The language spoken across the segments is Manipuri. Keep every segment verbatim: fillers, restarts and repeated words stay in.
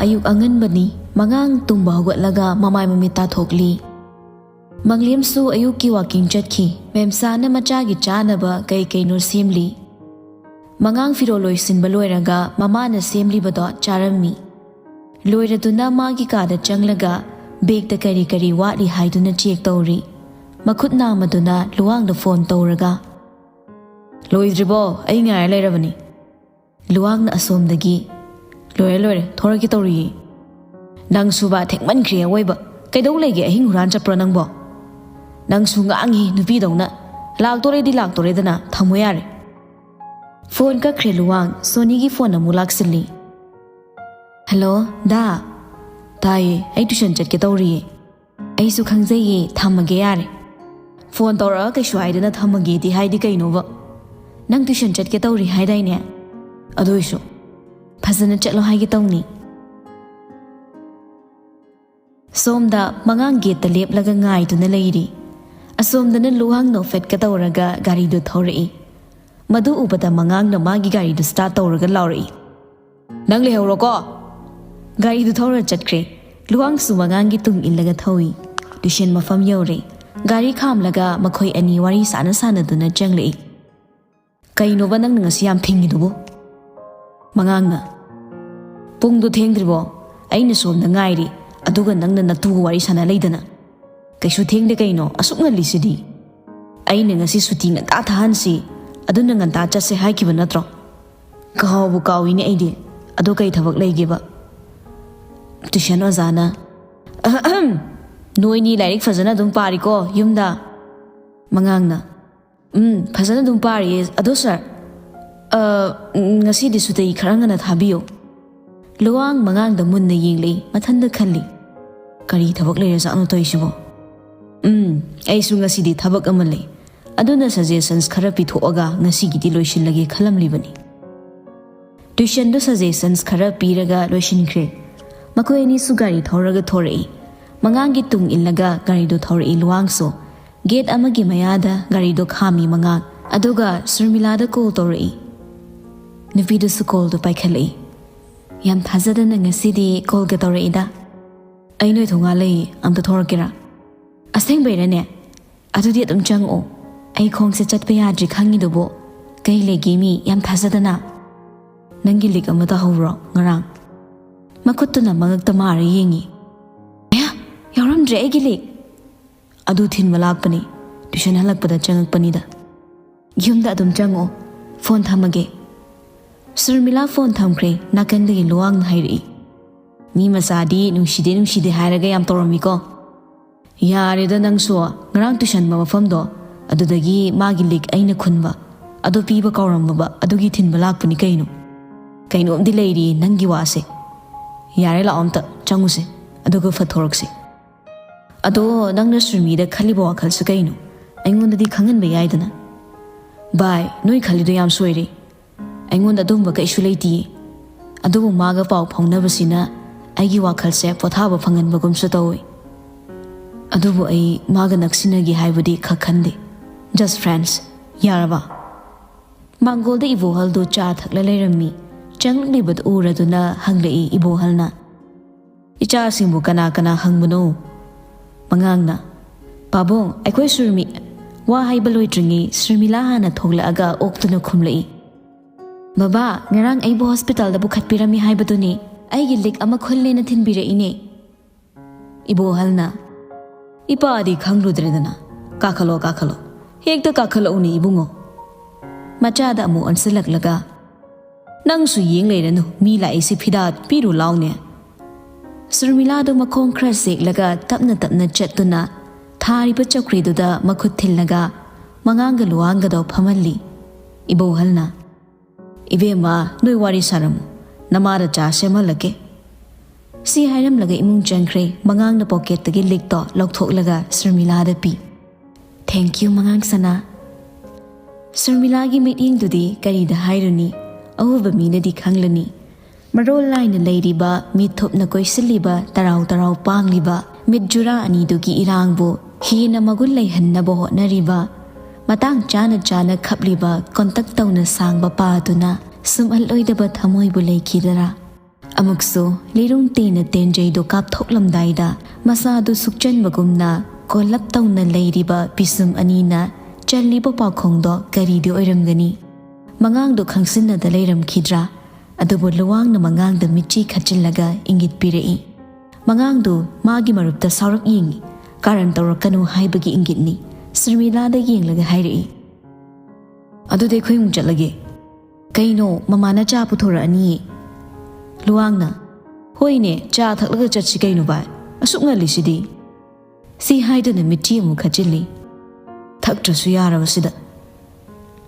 ꯑꯌꯨꯛ ꯑꯉꯟꯕꯅꯤ꯫ ꯃꯉꯥꯡ ꯇꯨꯝꯕ ꯍꯧꯒꯠꯂꯒ ꯃꯃꯥꯏ ꯃꯃꯤꯠ ꯇꯥꯊꯣꯛꯂꯤ꯫ ꯃꯪꯂꯦꯝꯁꯨ ꯑꯌꯨꯛꯀꯤ ꯋꯥꯀꯤꯡ ꯆꯠꯈꯤ꯫ ꯃꯦꯝꯁꯥꯅ ꯃꯆꯥꯒꯤ ꯆꯥꯅꯕ ꯀꯩ ꯀꯩꯅꯣ ꯁꯦꯝꯂꯤ꯫ ꯃꯉꯥꯡ ꯐꯤꯔꯣꯜ ꯂꯣꯏꯁꯤꯟꯕ ꯂꯣꯏꯔꯒ ꯃꯃꯥꯅ ꯁꯦꯝꯂꯤꯕꯗꯣ ꯆꯥꯔꯝꯃꯤ꯫ ꯂꯣꯏꯔꯗꯨꯅ ꯃꯥꯒꯤ ꯀꯥꯗ ꯆꯪꯂꯒ ꯕꯦꯒꯇ ꯀꯔꯤ ꯀꯔꯤ ꯋꯥꯠꯂꯤ ꯍꯥꯏꯗꯨꯅ ꯆꯦꯛ ꯇꯧꯔꯤ꯫ ꯃꯈꯨꯠ ꯅꯥꯝꯃꯗꯨꯅ ꯂꯨꯋꯥꯡꯗ ꯐꯣꯟ ꯇꯧꯔꯒ, "ꯂꯣꯏꯗ꯭ꯔꯤꯕꯣ? ꯑꯩ ꯉꯥꯏꯔ ꯂꯩꯔꯕꯅꯤ꯫" ꯂꯨꯋꯥꯡꯅ ꯑꯁꯣꯝꯗꯒꯤ, "ꯂꯣꯏꯔꯦ, ꯂꯣꯏꯔꯦ, ꯊꯣꯔꯛꯀꯦ ꯇꯧꯔꯤꯌꯦ꯫" "ꯅꯪꯁꯨꯕ ꯊꯦꯡꯃꯟꯈ꯭ꯔꯦ ꯑꯋꯣꯏꯕ꯫ ꯀꯩꯗꯧ ꯂꯩꯒꯦ, ꯑꯍꯤꯡ ꯍꯨꯔꯥꯟ ꯆꯠꯄ꯭ꯔꯣ ꯅꯪꯕꯣ?" "ꯅꯪꯁꯨ ꯉꯥꯡꯉꯤ ꯅꯨꯄꯤꯗꯧꯅ꯫ ꯂꯥꯛꯇꯣꯔꯦꯗꯤ ꯂꯥꯛꯇꯣꯔꯦꯗꯅ, ꯊꯝꯃꯣ ꯌꯥꯔꯦ꯫" ꯐꯣꯟ ꯀꯛꯈ꯭ꯔꯦ ꯂꯨꯋꯥꯡ꯫ ꯁꯣꯅꯤꯒꯤ ꯐꯣꯟ ꯑꯃꯨꯛ ꯂꯥꯛꯁꯤꯜꯂꯤ꯫ "ꯍꯜꯂꯣ, ꯗꯥ꯫" "ꯇꯥꯏꯌꯦ, ꯑꯩ ꯇ꯭ꯌꯨꯁꯟ ꯆꯠꯀꯦ ꯇꯧꯔꯤꯌꯦ꯫" "ꯑꯩꯁꯨ ꯈꯪꯖꯩꯌꯦ, ꯊꯝꯃꯒꯦ ꯌꯥꯔꯦ꯫" "ꯐꯣꯟ ꯇꯧꯔꯛꯑ ꯀꯩꯁꯨ ꯍꯥꯏꯗꯅ ꯊꯝꯃꯒꯦꯗꯤ ꯍꯥꯏꯗꯤ ꯀꯩꯅꯣꯕ? ꯅꯪ ꯇ꯭ꯌꯨꯁꯟ ꯆꯠꯀꯦ ꯇꯧꯔꯤ ꯍꯥꯏꯗꯥꯏꯅꯦ? ꯑꯗꯨ ꯑꯣꯏꯁꯨ ꯐꯖꯅ ꯆꯠꯂꯣ ꯍꯥꯏꯒꯦ ꯇꯧꯅꯤ꯫" ꯁꯣꯝꯗ ꯃꯉꯥꯡ ꯒꯦꯠꯇ ꯂꯦꯞꯂꯒ ꯉꯥꯏꯗꯨꯅ ꯂꯩꯔꯤ꯫ ꯑꯁꯣꯝꯗꯅ ꯂꯨꯋꯥꯡ ꯅꯣꯛꯐꯦꯠꯀ ꯇꯧꯔꯒ ꯒꯥꯔꯤꯗꯨ ꯊꯧꯔꯛꯏ꯫ ꯃꯗꯨ ꯎꯕꯗ ꯃꯉꯥꯡꯅ ꯃꯥꯒꯤ ꯒꯥꯔꯤꯗꯨ ꯁ꯭ꯇꯥꯔꯠ ꯇꯧꯔꯒ ꯂꯥꯎꯔꯛꯏ, "ꯅꯪ ꯂꯩꯍꯧꯔꯣꯀꯣ!" ꯒꯥꯔꯤꯗꯨ ꯊꯧꯔ ꯆꯠꯈ꯭ꯔꯦ꯫ ꯂꯨꯋꯥꯡꯁꯨ ꯃꯉꯥꯡꯒꯤ ꯇꯨꯡ ꯏꯜꯂꯒ ꯊꯧꯏ꯫ ꯇ꯭ꯌꯨꯁꯟ ꯃꯐꯝ ꯌꯧꯔꯦ꯫ ꯒꯥꯔꯤ ꯈꯥꯝꯂꯒ ꯃꯈꯣꯏ ꯑꯅꯤ ꯋꯥꯔꯤ ꯁꯥꯟꯅ ꯁꯥꯟꯅꯗꯨꯅ ꯆꯪꯂꯛꯏ꯫ "ꯀꯩꯅꯣꯕ ꯅꯪꯅ ꯉꯁꯤ ꯌꯥꯝ ꯊꯤꯡꯉꯤꯗꯨꯕꯨ?" ꯃꯉꯥꯡꯅ, "ꯄꯨꯡꯗꯣ ꯊꯦꯡꯗ꯭ꯔꯤꯕꯣ? ꯑꯩꯅ ꯁꯣꯝꯗ ꯉꯥꯏꯔꯤ, ꯑꯗꯨꯒ ꯅꯪꯅ ꯅꯇꯨꯒ ꯋꯥꯔꯤ ꯁꯥꯟꯅ ꯂꯩꯗꯅ꯫ ꯀꯩꯁꯨ ꯊꯦꯡꯗꯦ ꯀꯩꯅꯣ, ꯑꯁꯨꯛ ꯉꯜꯂꯤꯁꯤꯗꯤ꯫ ꯑꯩꯅ ꯉꯁꯤ ꯁꯨꯇꯤ ꯉꯟꯇꯥ ꯊꯥꯍꯟꯁꯤ, ꯑꯗꯨꯅ ꯉꯟꯇꯥ ꯆꯠꯁꯦ ꯍꯥꯏꯈꯤꯕ ꯅꯠꯇ꯭ꯔꯣ? ꯀꯥꯎꯕꯨ ꯀꯥꯎꯏꯅꯦ ꯑꯩꯗꯤ꯫ ꯑꯗꯣ ꯀꯩ ꯊꯕꯛ ꯂꯩꯒꯦꯕ?" ꯇ꯭ꯌꯨꯁꯟ ꯑꯣꯖꯥꯅ, "ꯑꯍꯝ, ꯅꯣꯏꯅꯤ ꯂꯥꯏꯔꯤꯛ ꯐꯖꯅ ꯑꯗꯨꯝ ꯄꯥꯔꯤꯀꯣ ꯌꯨꯝꯗ?" ꯃꯉꯥꯡꯅ, "ꯎꯝ, ꯐꯖꯅ ꯑꯗꯨꯝ ꯄꯥꯔꯤꯌꯦ꯫ ꯑꯗꯣ ꯁꯥꯔ, ꯑ, ꯎꯝ, ꯉꯁꯤꯗꯤ ꯁꯨꯇꯤ ꯈꯔ ꯉꯟꯅ ꯊꯥꯕꯤꯌꯨ꯫" ꯂꯨꯋꯥꯡ ꯃꯉꯥꯡꯗ ꯃꯨꯟꯅ ꯌꯦꯡꯂꯛꯏ, ꯃꯊꯟꯇ ꯈꯜꯂꯤ, "ꯀꯔꯤ ꯊꯕꯛ ꯂꯩꯔꯖꯥꯠꯅꯣ ꯇꯧꯔꯤꯁꯤꯕꯣ? ꯎꯝ, ꯑꯩꯁꯨ ꯉꯁꯤꯗꯤ ꯊꯕꯛ ꯑꯃ ꯂꯩ, ꯑꯗꯨꯅ ꯁꯖꯦꯁꯟꯁ ꯈꯔ ꯄꯤꯊꯣꯛꯑꯒ ꯉꯁꯤꯒꯤꯗꯤ ꯂꯣꯏꯁꯤꯜꯂꯒꯦ ꯈꯜꯂꯝꯂꯤꯕꯅꯤ꯫" ꯇ꯭ꯌꯨꯁꯟꯗꯨ ꯁꯖꯦꯁꯟꯁ ꯈꯔ ꯄꯤꯔꯒ ꯂꯣꯏꯁꯤꯟꯈ꯭ꯔꯦ꯫ ꯃꯈꯣꯏ ꯑꯅꯤꯁꯨ ꯒꯥꯔꯤ ꯊꯧꯔꯒ ꯊꯣꯔꯛꯏ꯫ ꯃꯉꯥꯡꯒꯤ ꯇꯨꯡ ꯏꯜꯂꯒ ꯒꯥꯔꯤꯗꯨ ꯊꯧꯔꯛꯏ ꯂꯨꯋꯥꯡꯁꯨ꯫ ꯒꯦꯠ ꯑꯃꯒꯤ ꯃꯌꯥꯗ ꯒꯥꯔꯤꯗꯨ ꯈꯥꯝꯃꯤ ꯃꯉꯥꯡ꯫ ꯑꯗꯨꯒ ꯁꯨꯔꯃꯤꯂꯥꯗ ꯀꯣꯜ ꯇꯧꯔꯛꯏ꯫ ꯅꯨꯄꯤꯗꯨꯁꯨ ꯀꯣꯜꯗꯨ ꯄꯥꯏꯈꯠꯂꯛꯏ꯫ ꯌꯥꯝ ꯊꯥꯖꯗꯅ ꯉꯁꯤꯗꯤ ꯀꯣꯜꯒ ꯇꯧꯔꯛꯏꯗ꯫ ꯑꯩ ꯅꯣꯏ ꯊꯣꯡꯒꯥꯜ ꯂꯩ, ꯑꯝꯇ ꯊꯣꯔꯛꯀꯦꯔꯥ? ꯑꯁꯦꯡꯕꯩꯔꯅꯦ? ꯑꯗꯨꯗꯤ ꯑꯗꯨꯝ ꯆꯪꯉꯛꯑꯣ꯫ ꯑꯩ ꯈꯣꯡꯁꯦ ꯆꯠꯄ ꯌꯥꯗ꯭ꯔꯤ ꯈꯪꯉꯤꯗꯨꯕꯨ꯫ ꯀꯩ ꯂꯩꯒꯦ ꯃꯤ ꯌꯥꯝ ꯊꯥꯖꯗꯅ? ꯅꯪꯒꯤ ꯂꯤꯛ ꯑꯃ ꯇꯥꯍꯧꯕ꯭ꯔꯣ ꯉꯔꯥꯡ? ꯃꯈꯨꯠꯇꯨꯅ ꯃꯉꯛꯇ ꯃꯥꯔ ꯌꯦꯡꯉꯤ꯫ ꯑꯌꯥ, ꯌꯥꯎꯔꯝꯗ꯭ꯔꯦ ꯑꯩꯒꯤ ꯂꯤꯛ꯫ ꯑꯗꯨ ꯊꯤꯟꯕ ꯂꯥꯛꯄꯅꯤ꯫ ꯇ꯭ꯌꯨꯁꯟ ꯍꯜꯂꯛꯄꯗ ꯆꯪꯉꯛꯄꯅꯤꯗ꯫ ꯌꯨꯝꯗ ꯑꯗꯨꯝ ꯆꯪꯉꯛꯑꯣ꯫ ꯐꯣꯟ ꯊꯝꯃꯒꯦ꯫ ꯁꯔꯃꯤꯂꯥ ꯐꯣꯟ ꯊꯝꯈ꯭ꯔꯦ꯫ ꯅꯥꯀꯟꯗꯒꯤ ꯂꯨꯋꯥꯡꯅ ꯍꯥꯏꯔꯛꯏ꯫ ꯃꯤ ꯃꯆꯥꯗꯤ ꯅꯨꯡꯁꯤꯗꯦ ꯅꯨꯡꯁꯤꯗꯦ ꯍꯥꯏꯔꯒ ꯌꯥꯝ ꯇꯧꯔꯝꯃꯤꯀꯣ꯫ ꯌꯥꯔꯦꯗ ꯅꯪꯁꯨ꯫ ꯉꯔꯥꯡ ꯇꯨꯏꯁꯟꯕ ꯃꯐꯝꯗꯣ, ꯑꯗꯨꯗꯒꯤ ꯃꯥꯒꯤ ꯂꯤꯛ ꯑꯩꯅ ꯈꯨꯟꯕ, ꯑꯗꯨ ꯄꯤꯕ ꯀꯥꯎꯔꯝꯃꯕ ꯑꯗꯨꯒꯤ ꯊꯤꯟꯕ ꯂꯥꯛꯄꯅꯤ ꯀꯩꯅꯣ꯫ ꯀꯩꯅꯣꯝꯗꯤ ꯂꯩꯔꯤ ꯅꯪꯒꯤ ꯋꯥꯁꯦ꯫ ꯌꯥꯔꯦ, ꯂꯥꯛꯑꯣ ꯑꯝꯇ ꯆꯪꯉꯨꯁꯦ, ꯑꯗꯨꯒ ꯐꯠꯊꯣꯔꯛꯁꯤ꯫ ꯑꯗꯣ ꯅꯪꯅ ꯁꯨꯔꯃꯤꯗ ꯈꯜꯂꯤꯕ ꯋꯥꯈꯜꯁꯦ ꯀꯩꯅꯣ? ꯑꯩꯉꯣꯟꯗꯗꯤ ꯈꯪꯍꯟꯕ ꯌꯥꯏꯗꯅ꯫ ꯚꯥꯏ, ꯅꯣꯏ ꯈꯜꯂꯤꯗꯣ ꯌꯥꯝ ꯁꯣꯏꯔꯦ꯫ ꯑꯩꯉꯣꯟꯗ ꯑꯗꯨꯝꯕ ꯀꯩꯁꯨ ꯂꯩꯇꯤꯌꯦ꯫ ꯑꯗꯨꯕꯨ ꯃꯥꯒ ꯄꯥꯎ ꯐꯥꯎꯅꯕꯁꯤꯅ ꯑꯩꯒꯤ ꯋꯥꯈꯜꯁꯦ ꯄꯣꯊꯥꯕ ꯐꯪꯍꯟꯕꯒꯨꯝꯁꯨ ꯇꯧꯏ꯫ ꯑꯗꯨꯕꯨ ꯑꯩ ꯃꯥꯒ ꯅꯛꯁꯤꯟꯅꯒꯦ ꯍꯥꯏꯕꯗꯤ ꯈꯛ ꯈꯟꯗꯦ꯫ Just friends꯫ ꯌꯥꯔꯕ? ꯃꯥꯡꯒꯣꯜꯗ ꯏꯕꯣꯍꯜꯗꯨ ꯆꯥ ꯊꯛꯂ ꯂꯩꯔꯝꯃꯤ꯫ ꯆꯪꯂꯛꯂꯤꯕꯗꯨ ꯎꯔꯗꯨꯅ ꯍꯪꯂꯛꯏ ꯏꯕꯣꯍꯜꯅ꯫ "ꯏꯆꯥꯁꯤꯡꯕꯨ ꯀꯅꯥ ꯀꯅꯥ ꯍꯪꯕꯅꯣ?" ꯃꯉꯥꯡꯅ, "ꯄꯥꯕꯨꯡ, ꯑꯩꯈꯣꯏ ꯁꯨꯔꯃꯤ-," ꯋꯥ ꯍꯥꯏꯕ ꯂꯣꯏꯗ꯭ꯔꯤꯉꯩ ꯁꯨꯔꯃꯤꯂꯥ ꯍꯥꯟꯅ ꯊꯣꯛꯂꯛꯑꯒ ꯑꯣꯛꯇꯨꯅ ꯈꯨꯝꯂꯛꯏ꯫ "ꯕꯕꯥ, ꯉꯔꯥꯡ ꯑꯩꯕꯨ ꯍꯣꯁꯄꯤꯇꯥꯜꯗ ꯄꯨꯈꯠꯄꯤꯔꯝꯃꯤ ꯍꯥꯏꯕꯗꯨꯅꯤ꯫ ꯑꯩꯒꯤ ꯂꯤꯛ ꯑꯃ ꯈꯨꯜꯂꯦꯅ ꯊꯤꯟꯕꯤꯔꯛꯏꯅꯦ꯫" ꯏꯕꯣꯍꯜꯅ, "ꯏꯄꯥꯗꯤ ꯈꯪꯂꯨꯗ꯭ꯔꯦꯗꯅ꯫ ꯀꯥꯈꯠꯂꯣ, ꯀꯥꯈꯠꯂꯣ꯫ ꯍꯦꯛꯇ ꯀꯥꯈꯠꯂꯛꯎꯅꯦ ꯏꯕꯨꯡꯉꯣ꯫ ꯃꯆꯥꯗ ꯑꯃꯨꯛ ꯑꯣꯟꯁꯤꯜꯂꯛꯂꯒ, ꯅꯪꯁꯨ ꯌꯦꯡ ꯂꯩꯔꯅꯨ, ꯃꯤ ꯂꯥꯛꯏꯁꯤ ꯐꯤꯗꯥ ꯄꯤꯔꯨ ꯂꯥꯎꯅꯦ꯫" ꯁꯨꯔꯃꯤꯂꯥꯗꯨ ꯃꯈꯣꯡ ꯈꯔ ꯁꯦꯛꯂꯒ ꯇꯞꯅ ꯇꯞꯅ ꯆꯠꯇꯨꯅ ꯊꯥꯔꯤꯕ ꯆꯧꯀ꯭ꯔꯤꯗꯨꯗ ꯃꯈꯨꯠ ꯊꯤꯜꯂꯒ ꯃꯉꯥꯡꯒ ꯂꯨꯋꯥꯡꯒꯗꯣ ꯐꯝꯍꯜꯂꯤ꯫ ꯏꯕꯣꯍꯜꯅ, "ꯏꯕꯦꯝꯃ, ꯅꯣꯏ ꯋꯥꯔꯤ ꯁꯥꯔꯝꯃꯨ꯫ ꯅꯃꯥꯗ ꯆꯥ ꯁꯦꯝꯍꯜꯂꯛꯀꯦ꯫" ꯁꯤ ꯍꯥꯏꯔꯝꯂꯒ ꯏꯃꯨꯡ ꯆꯪꯈ꯭ꯔꯦ꯫ ꯃꯉꯥꯡꯅ ꯄꯣꯀꯦꯠꯇꯒꯤ ꯂꯤꯛꯇꯣ ꯂꯧꯊꯣꯛꯂꯒ ꯁꯨꯔꯃꯤꯂꯥꯗ ꯄꯤ꯫ "Thank you, ꯃꯉꯥꯡ ꯁꯅꯥ꯫" ꯁꯨꯔꯃꯤꯂꯥꯒꯤ ꯃꯤꯠꯌꯦꯡꯗꯨꯗꯤ ꯀꯔꯤꯗ ꯍꯥꯏꯔꯨꯅꯤ? ꯑꯎꯕ ꯃꯤꯅꯗꯤ ꯈꯪꯂꯅꯤ꯫ ꯃꯔꯣꯜ ꯂꯥꯏꯅ ꯂꯩꯔꯤꯕ, ꯃꯤꯠ ꯊꯨꯞꯅ ꯀꯣꯏꯁꯤꯜꯂꯤꯕ, ꯇꯔꯥꯎ ꯇꯔꯥꯎ ꯄꯥꯡꯂꯤꯕ ꯃꯤꯠ ꯖꯨꯔꯥ ꯑꯅꯤꯗꯨꯒꯤ ꯏꯔꯥꯡꯕꯨ ꯍꯦꯟꯅ ꯃꯒꯨꯟ ꯂꯩꯍꯟꯅꯕ ꯍꯣꯠꯅꯔꯤꯕ, ꯃꯇꯥꯡ ꯆꯥꯅ ꯆꯥꯅ ꯈꯞꯂꯤꯕ, ꯀꯣꯟꯇꯛ ꯇꯧꯅ ꯁꯥꯡꯕ ꯄꯥꯗꯨꯅ ꯁꯨꯝꯍꯠꯂꯣꯏꯗꯕ ꯊꯃꯣꯏꯕꯨ ꯂꯩꯈꯤꯗꯔꯥ? ꯑꯃꯨꯛꯁꯨ ꯂꯤꯔꯨꯡ ꯇꯦꯟꯅ ꯇꯦꯟꯖꯩꯗꯣ ꯀꯥꯞꯊꯣꯛꯂꯝꯗꯥꯏꯗ ꯃꯁꯥꯗꯨ ꯁꯨꯛꯆꯟꯕꯒꯨꯝꯅ ꯀꯣꯜꯂꯞ ꯇꯧꯅ ꯂꯩꯔꯤꯕ ꯄꯤꯁꯨꯝ ꯑꯅꯤꯅ ꯆꯜꯂꯤꯕ ꯄꯥꯎꯈꯣꯡꯗꯣ ꯀꯔꯤꯗꯤ ꯑꯣꯏꯔꯝꯒꯅꯤ? ꯃꯉꯥꯡꯗꯣ ꯈꯪꯁꯤꯟꯅꯗ ꯂꯩꯔꯝꯈꯤꯗ꯭ꯔꯥ? ꯑꯗꯨꯕꯨ ꯂꯨꯋꯥꯡꯅ ꯃꯉꯥꯡꯗ ꯃꯤꯠꯆꯤ ꯈꯠꯆꯤꯜꯂꯒ ꯏꯪꯒꯤꯠ ꯄꯤꯔꯛꯏ꯫ ꯃꯉꯥꯡꯗꯨ ꯃꯥꯒꯤ ꯃꯔꯨꯞꯇ ꯁꯥꯎꯔꯞ ꯌꯦꯡꯏ꯫ ꯀꯥꯔꯟ ꯇꯧꯔꯛꯀꯅꯨ ꯍꯥꯏꯕꯒꯤ ꯏꯪꯒꯤꯠꯅꯤ꯫ ꯁꯔꯃꯤꯂꯥꯗ ꯌꯦꯡꯂꯒ ꯍꯥꯏꯔꯛꯏ, "ꯑꯗꯨꯗꯤ ꯑꯩꯈꯣꯏ ꯑꯃꯨꯛ ꯆꯠꯂꯒꯦ꯫ ꯀꯩꯅꯣ, ꯃꯃꯥꯅ ꯆꯥ ꯄꯨꯊꯣꯔꯛꯑꯅꯤꯌꯦ꯫" ꯂꯨꯋꯥꯡꯅ, "ꯍꯣꯏꯅꯦ, ꯆꯥ ꯊꯛꯂꯒ ꯆꯠꯁꯤ ꯀꯩꯅꯣ ꯚꯥꯏ, ꯑꯁꯨꯛ ꯉꯜꯂꯤꯁꯤꯗꯤ?" ꯁꯤ ꯍꯥꯏꯗꯨꯅ ꯃꯤꯠꯆꯤ ꯑꯃꯨꯛ ꯈꯠꯆꯤꯜꯂꯤ꯫ ꯊꯛꯇ꯭ꯔꯁꯨ ꯌꯥꯔꯕꯁꯤꯗ꯫